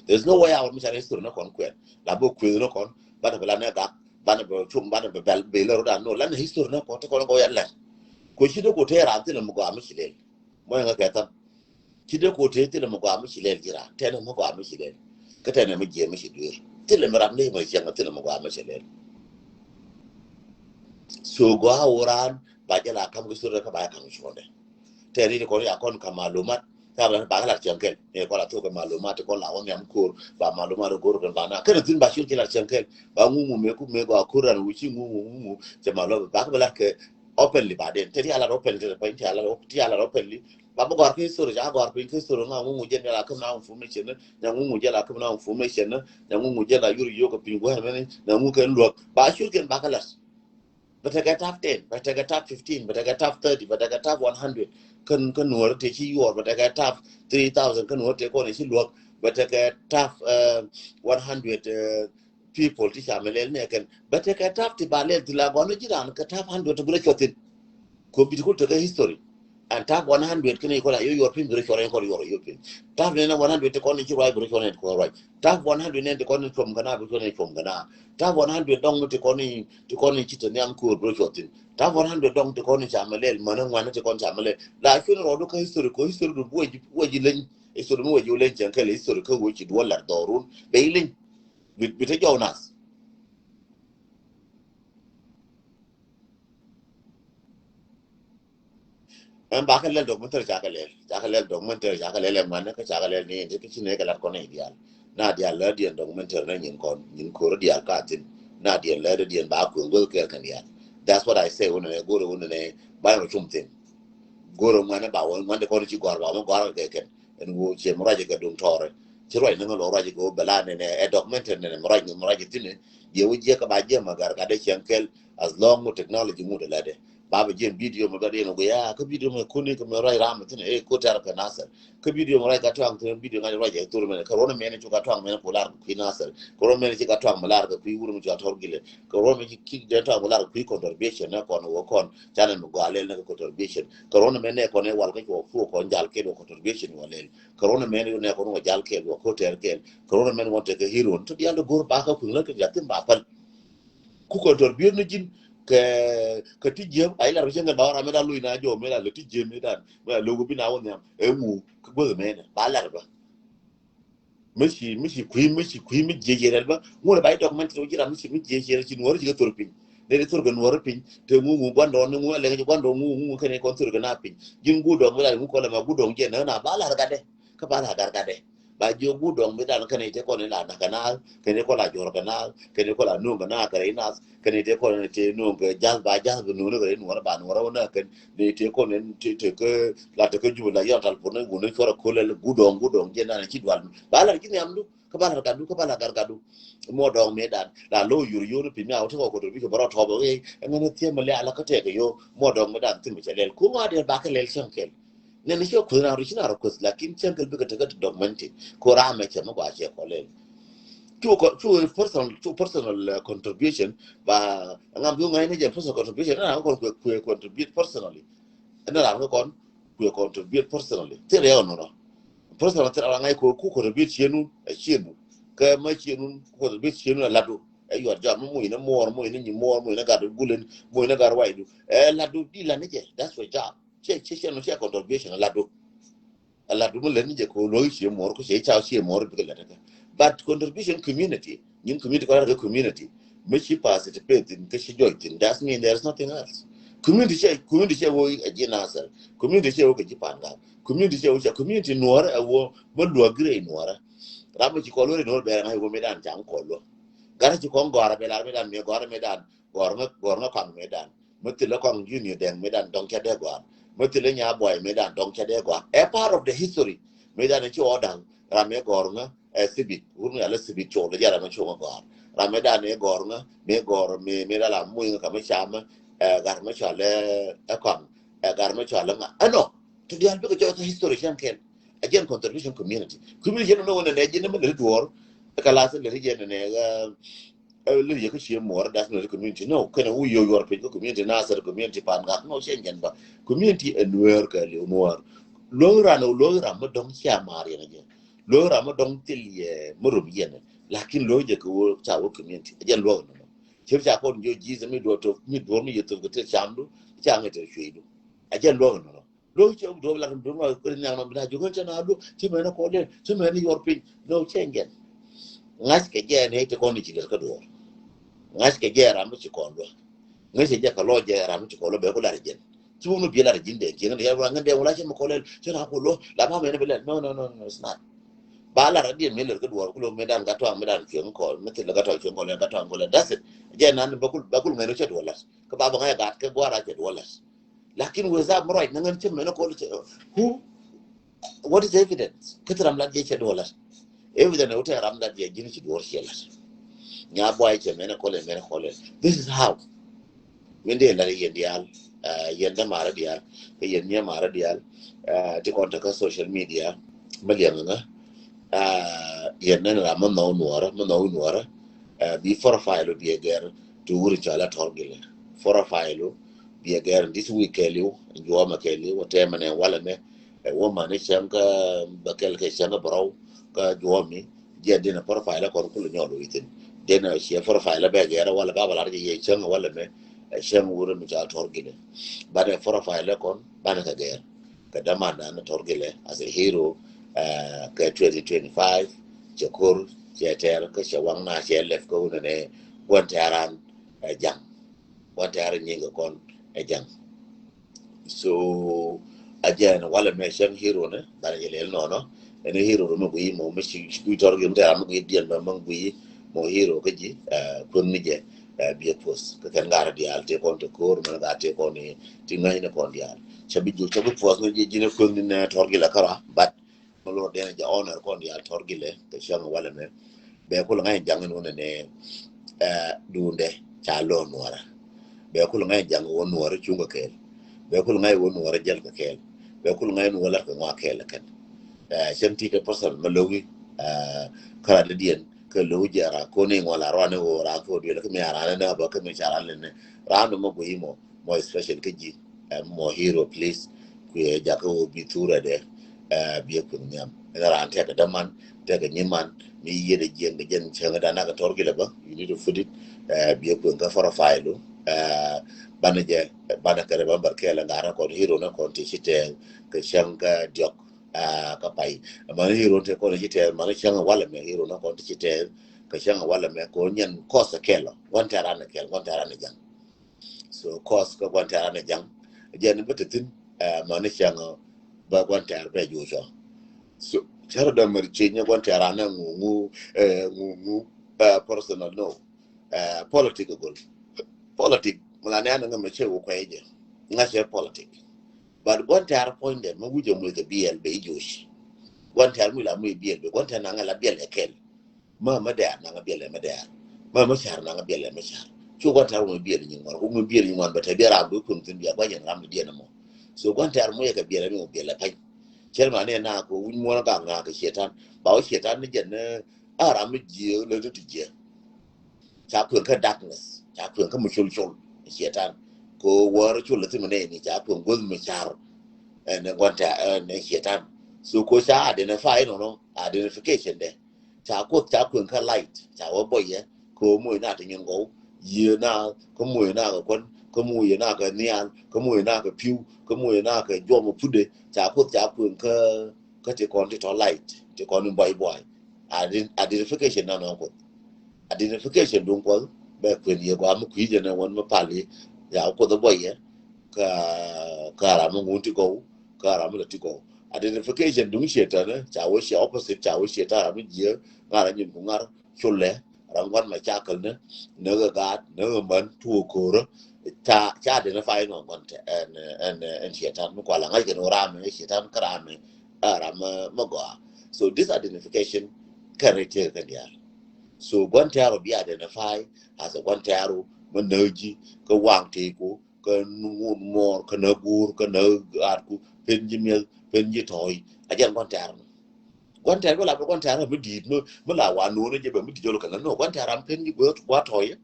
There's no way out mi ca history ni kɔn kuɛn la bɛ kueth ni kɔn banɛ bɛ la nɛ gak banɛ bɛ cum banɛ bɛ bɛl bɛ lɛ rodan no la nɛ history ni kɔn te kɔn kɔ ya lɛ. Ko ci de ko te raan thin mi gɔaa mi ci lel. Mɔ yɛ ŋa kɛ tham. Ci de ko te thin mi gɔaa mi ci lel ci raan tɛn mi gɔaa mi ci lel. Kä tɛn mi jiɛ mi ci duer thin mi ram ni mi ciɛŋ thin mi gɔaa mi ci lel. So gɔaa wä raan ba jɛ la kam history ka ba ya kam cuɔndɛ. Tɛri ni kɔn ya kɔn ka malumat. Ta ba ba la cɛn kɛl ni kɔn la thok malumat kɔn la wä nhiam kor ba malumat kor kɛn ba na kɛn thin ba shir kila cɛn kɛl ba ŋu ŋu mɛ ku mɛ gɔaa kor ran wici ŋu ŋu ŋu ŋu cɛ malumat ba ka ba la kɛ openly ba den tɛri ala openly tɛri pa ti ala ti ala openly. Ba ba gɔaa kɛ history ja gɔaa kɛ history ŋa ŋu ŋu jɛ ni la kɛ na information ni ŋu ŋu jɛ la kɛ na information ni ŋu ŋu jɛ la yur yo kɛ pin gɔaa mɛ ni ŋu kɛn luak ba shir kɛn ba ka la. Bɛ tekɛ tap ten, bɛ tekɛ tap fifteen, bɛ tekɛ tap thirty, bɛ tekɛ tap one hundred. Kän kän nuɔr te ci yuɔr bɛ tekɛ tap three thousand kän nuɔr te kɔn ci luɔk bɛ tekɛ tap one hundred people ti ca mɛ lɛl nɛ kɛn bɛ tekɛ tap ti ba lɛl ti la gɔn jiran kɛ tap hundred ti bi rɛ cuɔthin. Ko bi ti kul tekɛ history. And tap one hundred kini kɔla yo yuɔr pin bi rɛ cuɔr kɔla yuɔr yo pin. Tap nɛ one hundred ti kɔn ci ruai bi rɛ cuɔr nɛ kɔn ruai. Tap one hundred nɛ ti kɔn cuɔm kana bi cuɔr nɛ cuɔm kana. Tap one hundred dɔŋ ti kɔn ti kɔn ci te niam kuur bro cuɔthin. Tap one hundred dɔŋ ti kɔn ca mɛ lɛl mɛ ne ŋuan ti kɔn ca mɛ lɛl. La cuin rɔdu ka history ko history du wɛ ji wɛ ji leny history mi wɛ ji leny cɛn kɛl history ka wɛ ci duɔ lar dɔrun bɛ leny. Bi te jɔw nas. Ɛn ba kɛ lɛl documentary ca kɛ lɛl ca kɛ lɛl documentary ca kɛ lɛl ɛn ŋuan kä ca kɛ lɛl ni ti kä ci ne kɛ lat kɔn ni dial. Na dial lɛ diɛn documentary na nyin kɔn nyin kor dial ka thin. Na diɛn lɛ diɛn ba kueŋ goth kɛɛr kɛn dial. That's what I say wun ne go̱r wun ne ba yɛn cum thin. Go̱r ŋuan ba wun ŋuan de kɔn ci gɔr ba wun gɔr kɛ kɛn. Ɛn wo cɛ mi ruac kɛ duŋ tɔɔrɛ ci ruac ni ŋä lɔ ruac kɛ wo bɛ la nɛnɛ ɛ documentary nɛnɛ mi ruac ni mi ruac thin. Yɛ wo jiɛ kɛ ba jiɛ ma gar ka de cɛn kɛl. As long wo technology ŋu de la de ba bɛ jiɛ video mi bɛ de ni go ya kä video mi kuni kɛ mi ruac ram thin ɛ ko tɛr kɛ Nasir. Kä video mi ruac ka tuaŋ thin video ŋa ruac ɛ thur mɛn kä ruɔn mɛn ci ka tuaŋ mɛn ko lar kɛ kui Nasir. Kä ruɔn mɛn ci ka tuaŋ mi lar kɛ kui wur mi ci ka tɔr gilɛ. Kä ruɔn mɛn ci ki de tuaŋ mi lar kɛ kui contribution nɛ kɔn wä kɔn. Canɛ mi gɔalɛl nɛ kɛ contribution kä ruɔn mɛn nɛ kɔn ɛ wal kä cuɔ kuɔ kɔn jal kɛ wä contribution wä lɛl. Kä ruɔn mɛn nɛ kɔn wä jal kɛ wä ko tɛr kɛ. Kä ruɔn mɛn wä tekɛ hero ni ti dial de go̱r ba kä kuiŋ la kɛ jatin ba pal. Ku contribute ni jin kɛ kɛ ti jiɛm a ilar bi cɛ ŋɛ ba wara mɛ da lui na jɔ mɛ da lɛ ti jiɛm mɛ da mɛ da logo bi na wä nhiam ɛ ŋu kä guäth mɛ da ba lar ba. Mi ci mi ci kui̱ mi ci kui̱ mi jiɛ jiɛ rɛl ba ŋu rɛ ba i document rɛ jiɛ ra mi ci mi jiɛ jiɛ rɛ ci nuɔr ci kɛ thor piny. Te ni thurkɛ nuɔri piny te ŋu ŋu guandɔŋ ni ŋu alɛŋ ci guandɔŋ ŋu ŋu kɛn kɔn thurkɛ na piny. Ji̱n guudɔŋ mi la ŋu kɔlɛ ma guudɔŋ jɛ na na ba lar gatdɛ. Kä ba lar gatdɛ. Ba jiök guudɔŋ mi dan kɛn te kɔn la na kɛ na kɛn kɔn la jɔr kɛ na kɛn kɔn la nuŋ kɛ na kɛ rɛ na kɛn te kɔn te nuŋ kɛ jal ba jal kɛ nuŋ kɛ nuɔri ba nuɔri wä na kɛn ni te kɔn te te kɛ la te kɛ jubɛ la yɔn tal pur ni wu ni cuɔrɛ kolɛ guudɔŋ guudɔŋ jɛ na ci dual ba lar ji̱n yam du. Kä ba lar gatdu kä ba lar gatdu. Mɔ dɔŋ mi dan la lo yur yur pi mi a wä ti kɔ contribution bä rɔ tɔbɔ ɛ ŋɛn thiɛ mi lɛ ala kä tɛk yo mɔ dɔŋ mi dan thim cɛ lɛl ku ŋɔ adɛl ba kɛ lɛl cɛŋ kɛl. Nɛn ni cɛ kuth na ru ci na rɔ kuth lakin cɛŋ kɛl bikɛ tekɛ ti dɔk mɛn ti ko ram mɛ cɛ mi gua cɛ kɔ lɛl. Cu personal cu personal contribution ba ŋam du ŋa̱c ni jɛ personal contribution na kɔn kuɛ contribute personally. Ɛn ram kɛ kɔn kuɛ contribute personally thil rɛw nɔnɔ. Personally thil rɛw ŋa̱c ko ku contribute cienun ɛ cienun kɛ ma cienun ku contribute cienun ɛ ladu. Ɛ yuɔt jam mi muc ni muɔr muc ni nyi muɔr muc ni gat gulin muc ni gat waidu ɛ ladu di la ni jɛ that's your job. Cɛ cɛ cɛ no cɛ contribution ɛ ladu. A lat mi lät ni jɛ ko luɔk i̱ cie muɔr ko cie ca cie muɔr bikɛ lät kɛ. But contribution community nyin community kɔn kɛ community mi ci participate in kä ci jɔc thin that mean there is nothing else. Community cɛ community cɛ wo a ji̱ Nasir. Community cɛ wo kɛ ji̱ Pangak. Community cɛ wo cɛ community nuɔr a wo mi luɔk gire nuɔr. Ram mi ci kɔl weri nuɔr bɛrɛ ŋa̱c wo mi dan cam kɔl luɔk. Gat ci kɔn gɔr a bɛ lar mi dan mi gɔr mi dan gɔr ŋä gɔr ŋä kɔaŋ mi dan. Mi thilɛ kɔaŋ junior dɛŋ mi dan dɔŋ cɛ dee gɔr. Mi thilɛ nya buay mi dan dɔŋ cɛ dee gɔr. Ɛ part of the history mi dan ci ɔ daŋ ram mi gɔr ŋä ɛ sibit wur mi alɛ sibit col jɛ ram mi cuŋ gɔr. Ram mi dan mi gɔr ŋä mi gɔr mi mi dala muy ŋä ka mi cam ɛ gar mi cɔl ɛ kɔaŋ ɛ gar mi cɔl ŋä ɛnɔ. Ti dial bikɛ cɔl history cɛn kɛn. Ɛ jɛn contribution community community jɛn mi wä nɛ nɛ jɛn mi lɛ duɔr. Ɛ ka la thilɛ jɛn nɛ ɛ Ɛ lɛ yɛ kä cie muɔrä das nɛ community no kɛnɛ wu yɔ yuɔr piny kä community Nasir community Pangak no cɛ nyɛn ba community ɛ nuɛɛr kɛ liw nuɔɔr. Luɔk ran ɛ luɔk ran mi dɔŋ cia mar yɛn ɛ jɛ luɔk ran mi dɔŋ thil yɛ mi rum yɛn ɛ lakin luɔk jɛ kɛ wä ca wä community ɛ jɛ luɔk nɔ. Cir ca kɔn jɔ ji̱th mi duɔr tok mi duɔr mi yɛ thok kɛ thil camdu ca ŋɛ thil cueydu ɛ jɛ luɔk nɔ. Luɔk cɛ duɔp lat duɔp ma kuri niaŋ nɔ bi na juŋ cɛ na luɔk cɛ mɛn kɔ lɛ cɛ mɛn yuɔr piny. No cɛ ŋɛn. Ŋa̱c kɛ jɛ ni ti kɔn ni ci lɛr kä duɔr. Ŋa̱c kɛ jɛ ram mi ci kɔn luɔk. Ŋa̱c kɛ jɛ kɛ lɔ jɛ ram mi ci kɔn luɔk bɛ ku lat jɛn. Ci wun bi lat ji̱n dɛ jiŋ ni ya wa ŋän dɛ wala cɛ mi kɔ lɛ cɛ na ku luɔk la ba mɛn bi lɛ no no no no it's not. Ba lat diɛn mi lɛr kä duɔr ku luɔk mi dan gat tɔŋ mi dan cuɛŋ kɔ mi thil gat tɔŋ cuɛŋ kɔ lɛ gat tɔŋ kɔ lɛ that's it. Jɛ nan ba kul ba kul ŋɛn cɛ duɔr lat. Kä ba ba ŋa̱c gat kɛ guara cɛ duɔr lat. Lakin wëë dhap mi ruac ni ŋän cä mɛn kɔl cɛ who what is evidence? Kä ti ram lat jɛ cɛ duɔlat. Evidence wä te ram lat jɛ ji̱n ci duɔr cɛ lat. Nya buay cɛ mɛn kɔl mɛn kɔl. This is how. Min dee lat yɛn diaal yɛn dämaarä diaal kä yɛn miaamaarä diaal. Ti kɔn te kä social media mi liɛŋ ŋä. Yɛn ni ram mi nhɔw nuɔrä mi nhɔw nuɔrä. Bi profile biɛ gɛr ti wur in cɔal a tɔr gilɛ. Profile biɛ gɛr in this week kɛɛliw in juɔmɛ kɛɛliw tɛmɛ nɛ walɛ mɛ. Ɛ wä mani cäŋ kä bä kɛl kɛ cäŋ kä bärɔw kä juɔmi. Jiɛ dinɛ profile kɔn kul nyɔl within dinɛ ciɛ profile bɛ gɛr walɛ ba balar jɛ yɛ cäŋ walɛ mɛ. Ɛ cäŋ wur mi cɔal tɔr gilɛ banɛ profile kɔn banɛ kɛ gɛr. Kɛ dämandan ni tɔr gilɛ as a hero. Kɛ twenty twenty-five cɛ kor cɛ tɛr kä cɛ waŋ na cɛ lɛp kä wunɛ nɛ guan tɛran. Ɛ jaŋ guan tɛran nying kɛ kɔn ɛ jaŋ. So a jɛn walɛ mɛ cɛŋ hero ni banɛ jɛ lɛl nɔnɔ. Ɛn hero ni mɛ gui mɔ mɛ ci gui tɔr gilɛ mɛ tɛran mɛ gui diɛn mɛ mɛ gui mɔ hero kä ji. Kueŋ ni jɛ biɛ post kä kɛn gar dial te kɔn te kor mɛ gar te kɔn ni ti ŋäc ni kɔn dial. Cɛ bi ju cɛ bi post ni ji ji ni kueŋ ni nɛ tɔr gilɛ kara but mɛ lor den jɛ honor kɔn dial tɔr gilɛ kɛ cɛŋ walɛ mɛ. Bɛ kul ŋa̱c jaŋ in wunɛ nɛ dundɛ ca lɔ nuɔrä. Bɛ kul ŋa̱c jaŋ wä nuɔrä cuŋ kɛ kɛɛl. Bɛ kul ŋa̱c wä nuɔrä jɛl kɛ kɛɛl. Bɛ kul ŋa̱c nuɔrä lat kɛ ŋɔa kɛɛl kɛn. Cɛn ti kɛ person mɛ lowi. Kara dɛ diɛn kɛ lowi jɛ ra koni ŋɔla rɔani wä ra kɛ wä duel kɛ mi ara nɛ nɛ bä kɛ mi ca ra lɛ nɛ. Ra nɛ mɔ gui mɔ mɔ special kä ji. Mɔ hero please. Kuɛ jakä wä bi thurɛ dɛ. Biɛ kuɛ nhiam ɛn ran tɛkɛ däman tɛkɛ nyiman. Mi yiet a jiɛn kɛ jɛn cäŋ dan nakɛ tɔr gilɛ bä you need to put it. Biɛ kuɛ kä profile. Banɛ jɛ banɛ kɛ remember kɛɛl ŋa̱rä kɔn hero nɛ kɔn ti ci tɛɛl kɛ cäŋ kä diɔk. Kä pay mani hero te kɔn ci tɛɛl mani cäŋ walɛ mɛ hero nɛ kɔn ti ci tɛɛl kɛ cäŋ walɛ mɛ kɔn nyɛn kɔs kɛɛl lɔ wan tɛran kɛɛl wan tɛran jaŋ. So cause kä gua̱n tɛ̈r an ɛ ja̱ŋ jɛn bä te thi̱n, eh, mani cäŋ bä gua̱n tɛ̈r bɛ juuc ɔ. So cärä dämär cieny gua̱n tɛ̈r an ɛ ŋu ŋu, eh, ŋu ŋu, eh, personal, no. Eh, politic gol. Politic mi la nɛ an ŋä mɛ cɛ wä kuɛ jɛ. Ŋa cɛ politic. But gua̱n tɛ̈r puɔ̱nydɛ mi wi̱cɛ muth ɛ biɛl bɛ i̱ juuc. Gua̱n tɛ̈r mi la mi biɛl bɛ gua̱n tɛ̈r naŋ ɛ la biɛl ɛ kɛl. Mä mä dɛ̈ɛ̈r naŋ ɛ biɛl ɛ mä dɛ̈ɛ̈r. Mä mä ca̱r naŋ ɛ biɛl ɛ mä ca̱r. Cu gua̱n tɛ̈r mi biɛl nyin ŋuan ku mi biɛl nyin ŋuan bɛ te biɛl ram bi kuŋ thi̱n bia gua̱n yɛn ram di diɛn ɛmɔ. So gua̱n tɛ̈r mi yɛ kɛ biɛl ɛ mi wä biɛl ɛ pany. Cɛl ma ni ɛ na ku wi̱ny muɔn gak na kɛ cietan ba wä cietan ni jɛn ni a ram mi jiɛ lɛ ti ti jiɛ. Ca kueŋ kä darkness, ca kueŋ kä mi col col, cietan. Ko wär col lɛ thi̱n mi nɛy ni ca kueŋ guäth mi car. Ɛn gua̱n tɛ̈r ɛn cietan. So ko ca identify nɔnɔ, identification dɛ. Ca kuoth ca kueŋ kä light, ca wä bɔyɛ. Ko moc na ti nyin gɔw, yië na, kä moc na kɛ kuän, kä moc na kɛ nhial, kä moc na kɛ pi̱w, kä moc na kɛ juɔm putdɛ. Ca kuoth ca kueŋ kä, kä ti kɔn ti tɔ light, ti kɔn in buay buay. Ident-, identification na nɔn kuoth. Identification duŋ kuɔth bɛ kuën yɛ gɔaa mi kui̱ jɛ nɛ wän mi pal i̱ ya kuoth bɔyɛ. Ka, ka ram mi ŋun ti gɔw, ka ram mi lɛ ti gɔw. Identification duŋ cietan ca wä cie opposite, ca wä cietan ram mi jiɛ ŋar a nyin ku ŋar culɛ ram gua̱n mɛ ca käl ni ni ɣä gaat ni ɣä män tuɔ ko̱rä. Ca, ca identify nɔ gua̱n tɛ̈r ɛn, ɛn, ɛn cietan mi kual a ŋa̱c kɛ ni ram mi cietan kä ram mi, a ram mi gɔaa. So this identification kɛn rɛy tëë kɛn diaal. So gua̱n tɛ̈r bi identify as a gua̱n tɛ̈r mi näk ji̱ kä waŋ tëëku kä ŋun muɔɔr kä näk guur kä näk atku pen ji̱ mi̱eth pen ji̱ tɔ̱ɔ̱c. A jɛn gua̱n tɛ̈r mi gua̱n tɛ̈r mi la bɛ gua̱n tɛ̈r mi di̱i̱t mi, mi la wa nuɔ̱ɔ̱n jɛ bɛ mi di̱i̱t jɔl kɛ lä nɔ gua̱n tɛ̈r ram pen ji̱ gua̱, gua̱ tɔ̱ɔ̱c.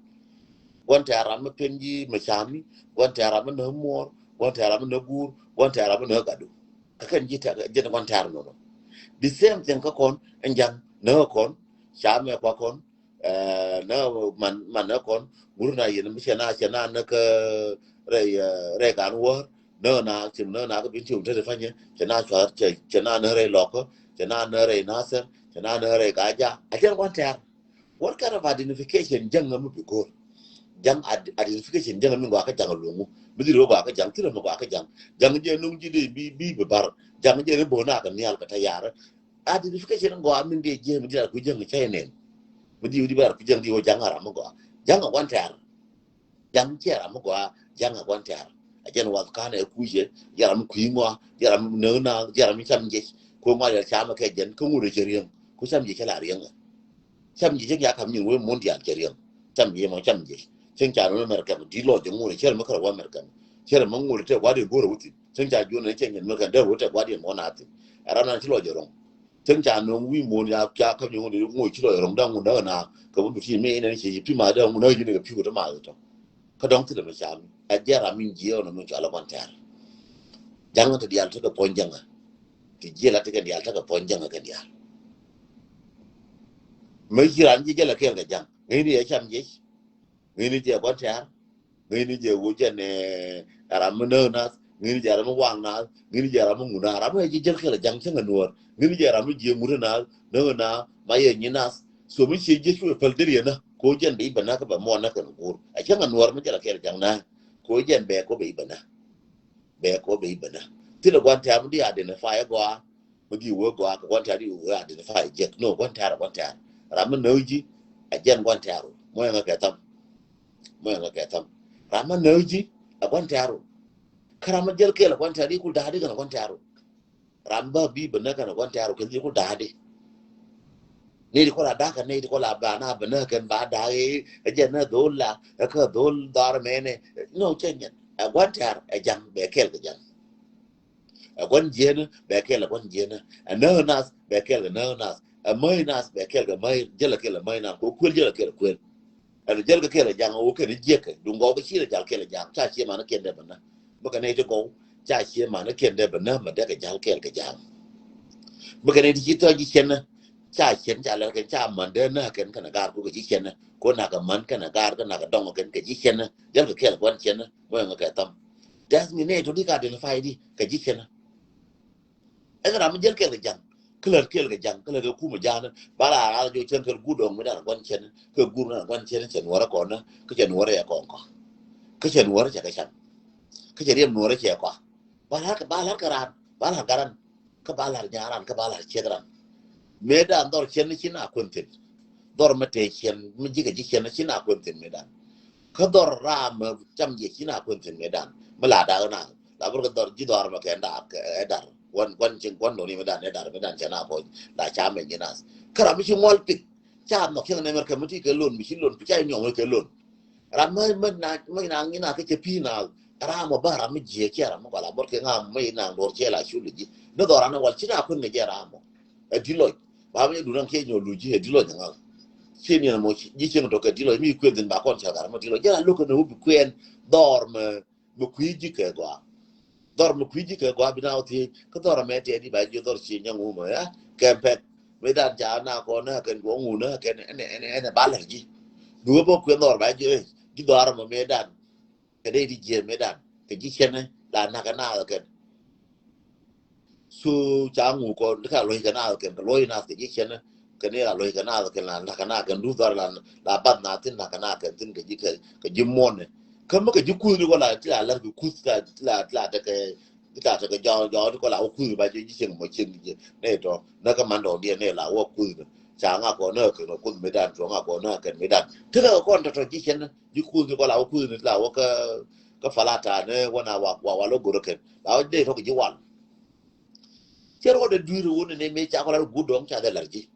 Gua̱n tɛ̈r ram mi pen ji̱ mɛ cami, gua̱n tɛ̈r ram mi näk muɔɔr, gua̱n tɛ̈r ram mi näk guur, gua̱n tɛ̈r ram mi näk gadu. Kä kɛn ji̱ tɛ̈r jɛn gua̱n tɛ̈r nɔnɔ. The same thing kä kɔn ɛn ja̱ŋ näk kɔn ca mɛ kua kɔn. Eh, na man, man na kɔn gur na yɛn mi cɛ na, cɛ na na kä rɛy, eh, rɛy kan wär. Na na cim na na kä bin tium te de fanyɛ cɛ na cuar cɛ, cɛ na na rɛy lɔk cɛ na na rɛy nasɛr cɛ na na rɛy gaja a cɛ gua̱n tɛ̈r. What kind of identification ja̱ŋ mi bi go̱r? Ja̱ŋ ad-, identification ja̱ŋ mi gɔaa kä ja̱ŋ luŋu mi dhil wä gɔaa kä ja̱ŋ thilɛ mi gɔaa kä ja̱ŋ. Ja̱ŋ jɛ nuŋ ji̱ dee bi, bi bi bar ja̱ŋ jɛ ni bo̱o̱n a kɛ nhial kɛ tɛ yar. Identification gɔaa min dee jiɛ mi dhil a ku ja̱ŋ cɛ nɛn. Mi di, di bar ku ja̱ŋ di wä ja̱ŋ a ram mi gɔaa. Ja̱ŋ a gua̱n tɛ̈r. Ja̱ŋ cɛ ram mi gɔaa, ja̱ŋ a gua̱n tɛ̈r. A jɛn wath kan ɛ kucɛ, jɛ ram mi kui̱ ŋɔa, jɛ ram mi näk na, jɛ ram mi cam jec. Ku ŋɔa jɛ cam kɛ jɛn kä ŋut cɛ riɛŋ. Ku cam jec cɛ la riɛŋ. Cam jec cɛ ya kam nyin wee mun diaal cɛ riɛŋ. Cam jec mɔ cam jec. Cäŋ ca nɔ mɛr kɛm di lɔ jɛ ŋut cɛ ram mi kär wa mɛr kɛm. Cɛ ram mi ŋut tɛ gua̱diɛn go̱r a wuthin. Cäŋ ca juɔn cɛ nyɛn mɛr kɛm dee wut tɛ gua̱diɛn mɔ na thin. Ɛ ram na ci lɔ jɛ rɔŋ. Cäŋ ca nöŋ wi̱i̱ muɔ̱ɔ̱n ya ca käp nyɔŋ di ŋoc ci lɔ rɔ̱ŋ da̱ŋ wun da̱ŋ na kɛ wun bi ti mi inɛn ci ci pi̱ ma da̱ŋ wun da̱ŋ ji̱ ni kɛ pi̱ wut ma tɔ. Kä dɔ̱ŋ thilɛ mi ca mi ɛ jiɛ ram min jiɛ ɔnɔ min cɔal ɛ gua̱n tɛ̈r. Ja̱ŋ ti diaal tekɛ puɔ̱ny ja̱ŋ. Ti jiɛ la tekɛ diaal tekɛ puɔ̱ny ja̱ŋ kɛ diaal. Mëë ci ran ji̱ jɛ lɛ kɛɛl kɛ ja̱ŋ ŋäcni yɛ cam jiec. Ŋäcni jɛ gua̱n tɛ̈r. Ŋäcni jɛ ɣöö jɛn ɛ ram mi näk nath, ŋäcni jɛ ram mi waŋ nath, ŋäcni jɛ ram mi ŋut nath, ram mi ɛ ji̱ jäl kɛl ɛ ja̱ŋ cäŋ ɛ nuɔɔr, ŋäcni jɛ ram mi jiɛ ŋut nath, näk nath, ma yɛ nyi nath. So mi cie ji̱ cu ɛ päl deri yɛn na, ko jɛn bɛ i̱ bɛ na kä bɛ muɔɔr na kɛn guur. Ɛ cäŋ ɛ nuɔɔr mi jɛ la kɛl ɛ ja̱ŋ na, ko jɛn bɛ ko bɛ i̱ bɛ na. Bɛ ko bɛ i̱ bɛ na. Thilɛ gua̱n tɛ̈r mi di identify ɛ gɔaa, mi di wee gɔaa kɛ gua̱n tɛ̈r di wee identify jek. No, gua̱n tɛ̈r ɛ gua̱n tɛ̈r. Ram mi näk ji̱, ɛ jɛn gua̱n tɛ̈r. Mɔ yɛn ŋä kɛ tham. Mɔ yɛn ŋä kɛ tham. Ram mi näk ji̱, ɛ gua̱n tɛ̈r. Kä ram mi jäl kɛl ɛ gua̱n tɛ̈r di kul da̱a̱ di kɛn ɛ gua̱n tɛ̈r. Ram bä bi bä näk kɛn ɛ gua̱n tɛ̈r kɛn di kul da̱a̱ di. Ni di kɔl a da̱a̱ kɛn ni di kɔl a ba na bä näk kɛn ba da̱a̱ ɛ jɛn ɛ dhol la, ɛ kä dhol dhar mɛnɛ. No, cɛ nyɛn. Ɛ gua̱n tɛ̈r, ɛ ja̱ŋ, bɛ kɛl kɛ ja̱ŋ. Ɛ gua̱n jiɛn bɛ kɛl ɛ gua̱n jiɛn. Ɛ näk nath bɛ kɛl kɛ näk nath. Ɛ mäc nath bɛ kɛl kɛ mäc, jäl ɛ kɛl ɛ mäc nath. Kɛ kuël jäl ɛ kɛl ɛ kuël. Ɛn jäl kɛ kɛl ɛ ja̱ŋ ɛ wä kɛn jiɛkɛ. Duŋ gɔw kɛ ci lɛ jal kɛl ɛ ja̱ŋ. Ca cie man ɛ kiɛn dee bɛ näk. Bä kɛ nɛy ti gɔw ca cie man ɛ kiɛn dee bɛ näk mɛ dee kɛ jal kɛl kɛ ja̱ŋ. Bä kɛ nɛy ti ci thɔc ji̱ ciɛn ɛ. Ca ciɛn ca lɛr kɛn ca man dee näk kɛn kɛn ɛ gaar kɛ ji̱ ciɛn ɛ. Ko nak kɛ man kɛn ɛ gaar kɛ nak kɛ dɔŋ kɛn kɛ ji̱ ciɛn ɛ. Jäl kɛ kɛl ɛ gua̱n ciɛn ɛ. Mɔ yɛn ŋä kɛ tham. That's mean nɛy tɔ di ka identify di kɛ ji̱ ciɛn ɛ. Ɛn ram mi jäl kɛɛl kɛ ja̱ŋ. Kä lät kɛɛl kɛ ja̱ŋ, kä lät kɛ kumɛ ja̱a̱n. Ba la raar jɔw cäŋ kɛl guur dɔ̱ŋ mi dan gua̱n cɛn. Kɛ guur mi dan gua̱n cɛn cɛ nuɔrɛ kɔn. Kä cɛ nuɔrɛ yɛ kɔn kɔn. Kä cɛ nuɔrä cɛ kɛ cam. Kä cɛ riɛm nuɔrä cɛ kɔa. Ba la̱r kɛ, ba la̱r kɛ raan, ba la̱r garan. Kä ba la̱r nyaran, kä ba la̱r ciek ran. Mëëdan dhɔr cɛn ni ci na kuɛn thi̱n. Dhɔr mɛ tëë cɛn, mɛ ji̱ kɛ ji̱ cɛn ni ci na kuɛn thi̱n mëëdan. Kä dhɔr ram mɛ cam jiɛ ci na kuɛn thi̱n mëëdan. Mɛ la dak na. La bur kɛ dhɔr ji̱ dhɔr mɛ kɛ nda kɛ ɛ dar. Kuan, kuan cin, kuan doni mëëdan ɛ dar, mëëdan cɛ na kɔny. La ca mɛ nyi nas. Kä ram mi ci ŋual pith. Ca nhɔk cieŋ nɛmɛr kɛ mi ti kɛ lon, mi ci lon, pi ca inyɔŋ kɛ lon. Ram mi, mi na, mi na ŋina kɛ cɛ pi na. Ram mɔ ba ram mi jiɛ cɛ ram mi kɔla bɔr kɛ ŋa mi na dor cɛ la cu li ji. Ni dhɔra ni wal ci na kun ni jɛ ram mɔ. Ɛ di lɔc. Ba mi du ran kɛ nyɔ lu ji, ɛ di lɔc ŋa. Ci ni mɔ ji cieŋ dɔ kɛ di lɔc mi kuɛn din ba kɔn cɛ gar mi di lɔc. Jɛ la lok ni wu bi kuɛn dhɔr mi mi kui̱ ji̱ kɛ gɔaa. Dhɔr mi kui̱ ji̱ kɛ gɔaa bi na wä thiec, kä dhɔr mɛ tɛt i̱ ba ji̱ dhɔr ci nyɛ ŋu mɛ ya kɛm pɛk. Mëëdan ca na kɔn na kɛn duɔ̱ŋ ŋu na kɛn ɛn, ɛn, ɛn, ɛn ba lɛr ji̱. Duɔ̱ bä kuɛn dhɔr ba ji̱, eh, ji̱ dhɔr mɛ mëëdan. Kɛ dee di jiɛ mëëdan kɛ ji̱ cɛn la nak kɛ na kɛn. So ca ŋu kɔn, ti ka lo̱c kɛ naath kɛn, kɛ lo̱c naath kɛ ji̱ cɛn, kɛ ni la lo̱c kɛ naath kɛn, la, la kɛ naath kɛn, duth dhɔr la, la bath naath thin, la kɛ naath kɛn thin kɛ ji̱, kɛ, kɛ ji̱ muɔ̱n ni. Kä mi kɛ ji̱ kuth ni kɔ la, ti la lɛr kɛ kuth, ti la, ti la, ti la tekɛ, ti la tekɛ jɔw, jɔw ti kɔ la wä kuth ni ba ji̱, ji̱ cɛn mɔ cɛn ji̱, ni tɔ, ni kɛ man dɔɔk diɛn ni la wä kuth ni. Ca ŋa kɔn ni kɛn kuth mi dan, tuɔ ŋa kɔn ni kɛn mi dan. Ti kɛ kɔn tɔtɔ ji̱ cɛn, ji̱ kuth ni kɔ la wä kuth ni, ti la wä kä, kä falata ni wä na wa, wa, wa lo goro kɛn. La wä dee tɔk ji̱ wal. Cɛ rɔ dee dui̱r wun ni mëë ca kɔ la rɔ guut dɔŋ ca dee lar ji̱.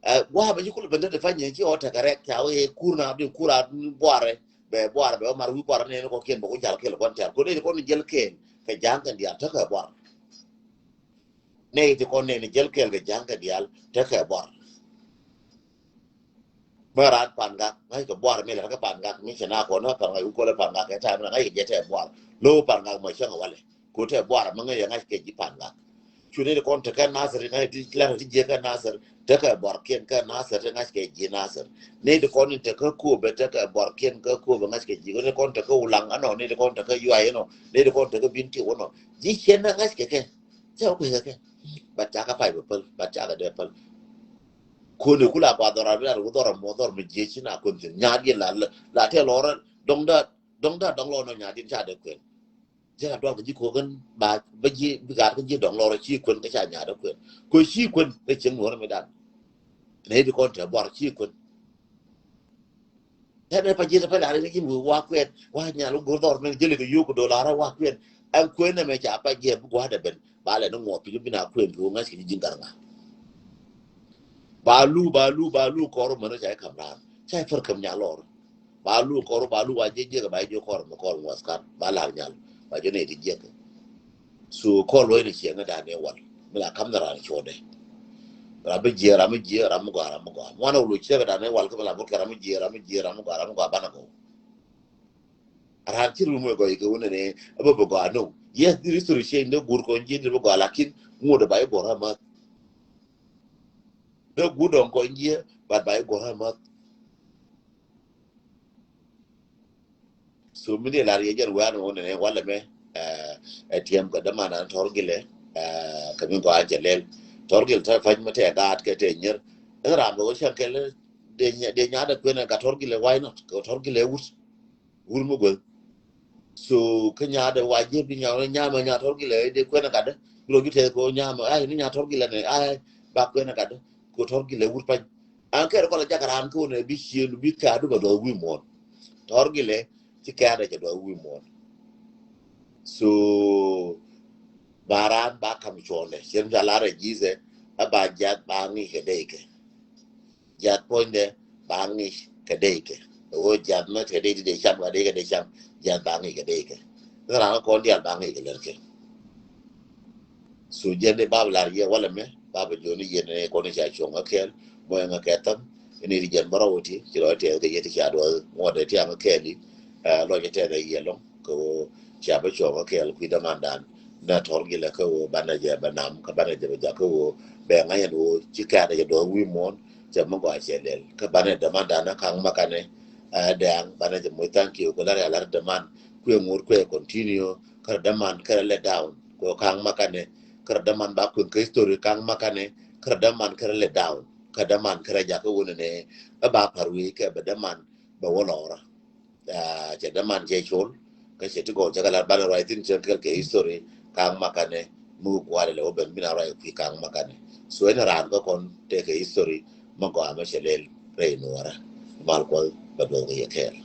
Ɛ, gua̱a̱ bɛ ji̱ kulɛ ben te dee pany ci ɔ tekɛ rɛk ca wee kur na di kur a buarɛ. Bɛ buarɛ bɛ mar wi̱i̱ buarɛ ni kɔ kiɛn bɛ ku jal kɛl kɔn tɛr. Ko dee kɔn jɛl kɛn kɛ ja̱a̱ŋ kɛn diaal tekɛ buar. Nɛy ti kɔn nɛy ni jɛl kɛl kɛ ja̱a̱ŋ kɛn diaal tekɛ buar. Bä raan Pangak, ŋa̱ckɛ buar mi lɛ kä Pangak, mi cɛ na kɔn na Pangak, wukɔlɛ Pangak, kɛ ta̱a̱ mi na ŋa̱ckɛ jɛ tɛ buar. Lo̱w Pangak mɔ cäŋ walɛ. Ko tɛ buar mi ŋäc yɛ ŋa̱ckɛ ji̱ Pangak. Cu ni di kɔn tekɛ Nasir, ŋa̱c ti lɛr ti jiɛ kɛ Nasir, tekɛ buar kiɛn kɛ Nasir, ti ŋa̱ckɛ ji̱ Nasir. Ni di kɔn in tekɛ Kobɛ, tekɛ buar kiɛn kɛ Kobɛ, ŋa̱ckɛ ji̱. Ni di kɔn tekɛ Ulaŋ ɛnɔ, ni di kɔn tekɛ Yuay ɛnɔ, ni di kɔn tekɛ Binti ɛnɔ. Ji̱ cɛn na ŋa̱ckɛ kɛ. Cɛ wä kui̱ kɛ kɛ. Bat ca kɛ pay bɛ päl, bat ca kɛ dee päl. Koni ku la ba dhɔr a bi la ru dhɔr a mɔ dhɔr mi jiɛ ci na kun thin. Nyaat yɛ la, la, la tɛ lɔrɛ, dɔŋ da, dɔŋ da, dɔŋ lɔ nɔ nyaat yɛ ca dee kuɛn. Jɛ la dual kɛ ji̱ kokän ba, ba ji̱, bi gaat kɛ ji̱ dɔŋ lɔrɛ ci kuɛn kɛ ca nyaat dee kuɛn. Ko ci kuɛn kɛ cieŋ nuɔrɛ mi dan. Nɛ di kɔn tɛ buar ci kuɛn. Tɛn ɛ pa ji̱ tɛ pɛl a ri ji̱ mi wa kuɛn, wa nyal wä go̱r dhɔr mi jeli kɛ yuk dolar wa kuɛn. Ɛn kuɛn ɛmɛ ca pa jiɛ bi gua̱dɛ ben. Ba lɛ ni ŋuɔ piny bi na kuɛn ki wä ŋa̱c kɛ ji̱ ji̱ ŋa̱r ŋa̱. Ba lu, ba lu, ba lu kɔr mɛn ca kam ran. Ca fɛr kam nya lɔr. Ba lu kɔr, ba lu wa jɛ jɛ ba jɛ kɔr mɛ kɔr ŋuɔth kan. Ba lar nyal. Ba jɛ ne di jɛ kɛ. So kɔr lɔy ni ciɛ ŋa dan ne wal. Mi la kam na ran cɔdɛ. Ram bi jɛ, ram bi jɛ, ram bi gɔa, ram bi gɔa. Ŋuan wulu ciɛ ŋa dan ne wal kɛ mi la bur kɛ ram bi jɛ, ram bi jɛ, ram bi gɔa, ram bi gɔa bana gɔw. Ran ci rum wɛ gɔy kɛ wunɛ ne, a bä bä gɔa no. Yes, di history change de gur kɔn jiɛ di bä gɔa lakin ŋuɔdɛ ba i gɔra math. Dee guut dɔ̱ŋ kɔny jiɛ, but ba i̱ guɔ̱r amath. So mi ni lar yɛ jɛn wɛ̈ɛ̈n ɣöö nɛnɛ walɛ mɛ, ɛ, ɛ tiɛm kɛ däman an Tɔr Gilɛ, ɛ, kɛ mi gɔaa jɛ lɛl. Tɔr Gil te pa̱ny mi tɛ gaat kɛ tɛ nyier. Ɛn ram bɛ wä cɛn kɛl dee nya-, dee nyaat ɛ kuɛn ɛ gat Tɔr Gilɛ, why not? Kɛ Tɔr Gilɛ wut. Wur mi guäth. So kä nyaatdɛ wa jiɛ bi nyaat, nyaat mɛ nyaat Tɔr Gilɛ dee kuɛn ɛ gatdɛ. Bi lɔ ju tɛth kɛ nyaat mɛ, ai, ni nyaat Tɔr Gilɛ nɛ, ai, ba kuɛn ɛ gatdɛ. Kɛ Tɔr Gilɛ wur pa̱ny. An kɛɛr kɔlɛ jak raan kä wunɛ bi ciëël bi ka̱a̱du bɛ dhɔk wi̱i̱ muɔ̱ɔ̱n. Tɔr Gilɛ ci ka̱a̱dɛ cɛ dhɔk wi̱i̱ muɔ̱ɔ̱n. So ba raan ba kam cuɔ̱ɔ̱ndɛ. Cien ca lar ɛ ji̱thɛ, ɛ ba jiath ba ŋi̱i̱c kɛ dee kɛ. Jiath puɔ̱nydɛ ba ŋi̱i̱c kɛ dee kɛ. Ɣöö jiath mɛ kɛ dee ti dee cam kɛ dee kɛ dee cam. Jiath ba ŋi̱i̱c kɛ dee kɛ. Ni raan kɔn diaal ba ŋi̱i̱c kɛ lɛr kɛ. So jiɛn dee bab lar yɛ walɛ mɛ, bab jɔni yɛn ni kɔn ca cuɔ̱ŋ kä kɛɛl, mɔ ɛŋä kɛ tham, ini ri jiɛn bärɔw ti, ci rɔ tɛth kɛ yɛ ti ca duɔth, ŋuɔt dee tiaŋ kä kɛɛl i̱, ɛ, lɔc ɛ tɛth ɛ yɛ lɔŋ, kɛ ɣöö ca bä cuɔ̱ŋ kä kɛɛl kui̱ dämandan, na Tɔr Gilɛ kɛ ɣöö banɛ jɛ bɛ nam, kä banɛ jɛ bɛ jak kɛ ɣöö, bɛ ŋa̱c ɛn ɣöö, ci kɛɛt ɛ jɛ duɔth wi̱i̱ muɔ̱ɔ̱n, cɛ mi gɔaa cɛ lɛl, kä banɛ dämandan ɛ ka̱ŋ makanɛ, ɛ, dɛɛŋ, banɛ jɛ moc thank you, kɛ lar ya lar däman, kuɛ ŋot kuɛ continue, kä däman kɛ let down, kɛ ka̱ŋ makanɛ, kä däman ba kueŋ kä history ka̱ŋ makanɛ, kä däman kɛ let down, kä däman kɛ jakä wunɛ nɛ, ɛ ba pa̱r wi̱i̱ kɛ bɛ däman bɛ wä lɔrä. Cɛ däman cɛ col kä cɛ ti gɔw cɛ kɛ lat banɛ ruac thin cɛ kɛl kɛ history kaŋ makanɛ mi wä kualɛ lɛ wä ben bin a ruac kui̱ kaŋ makanɛ. So ɛn raan kä kɔn tɛkɛ history ma gɔaa mɛ cɛ lɛl rɛy nuɔrä. Mal kuɔth bɛ duɔth kɛ yɛ kɛɛl.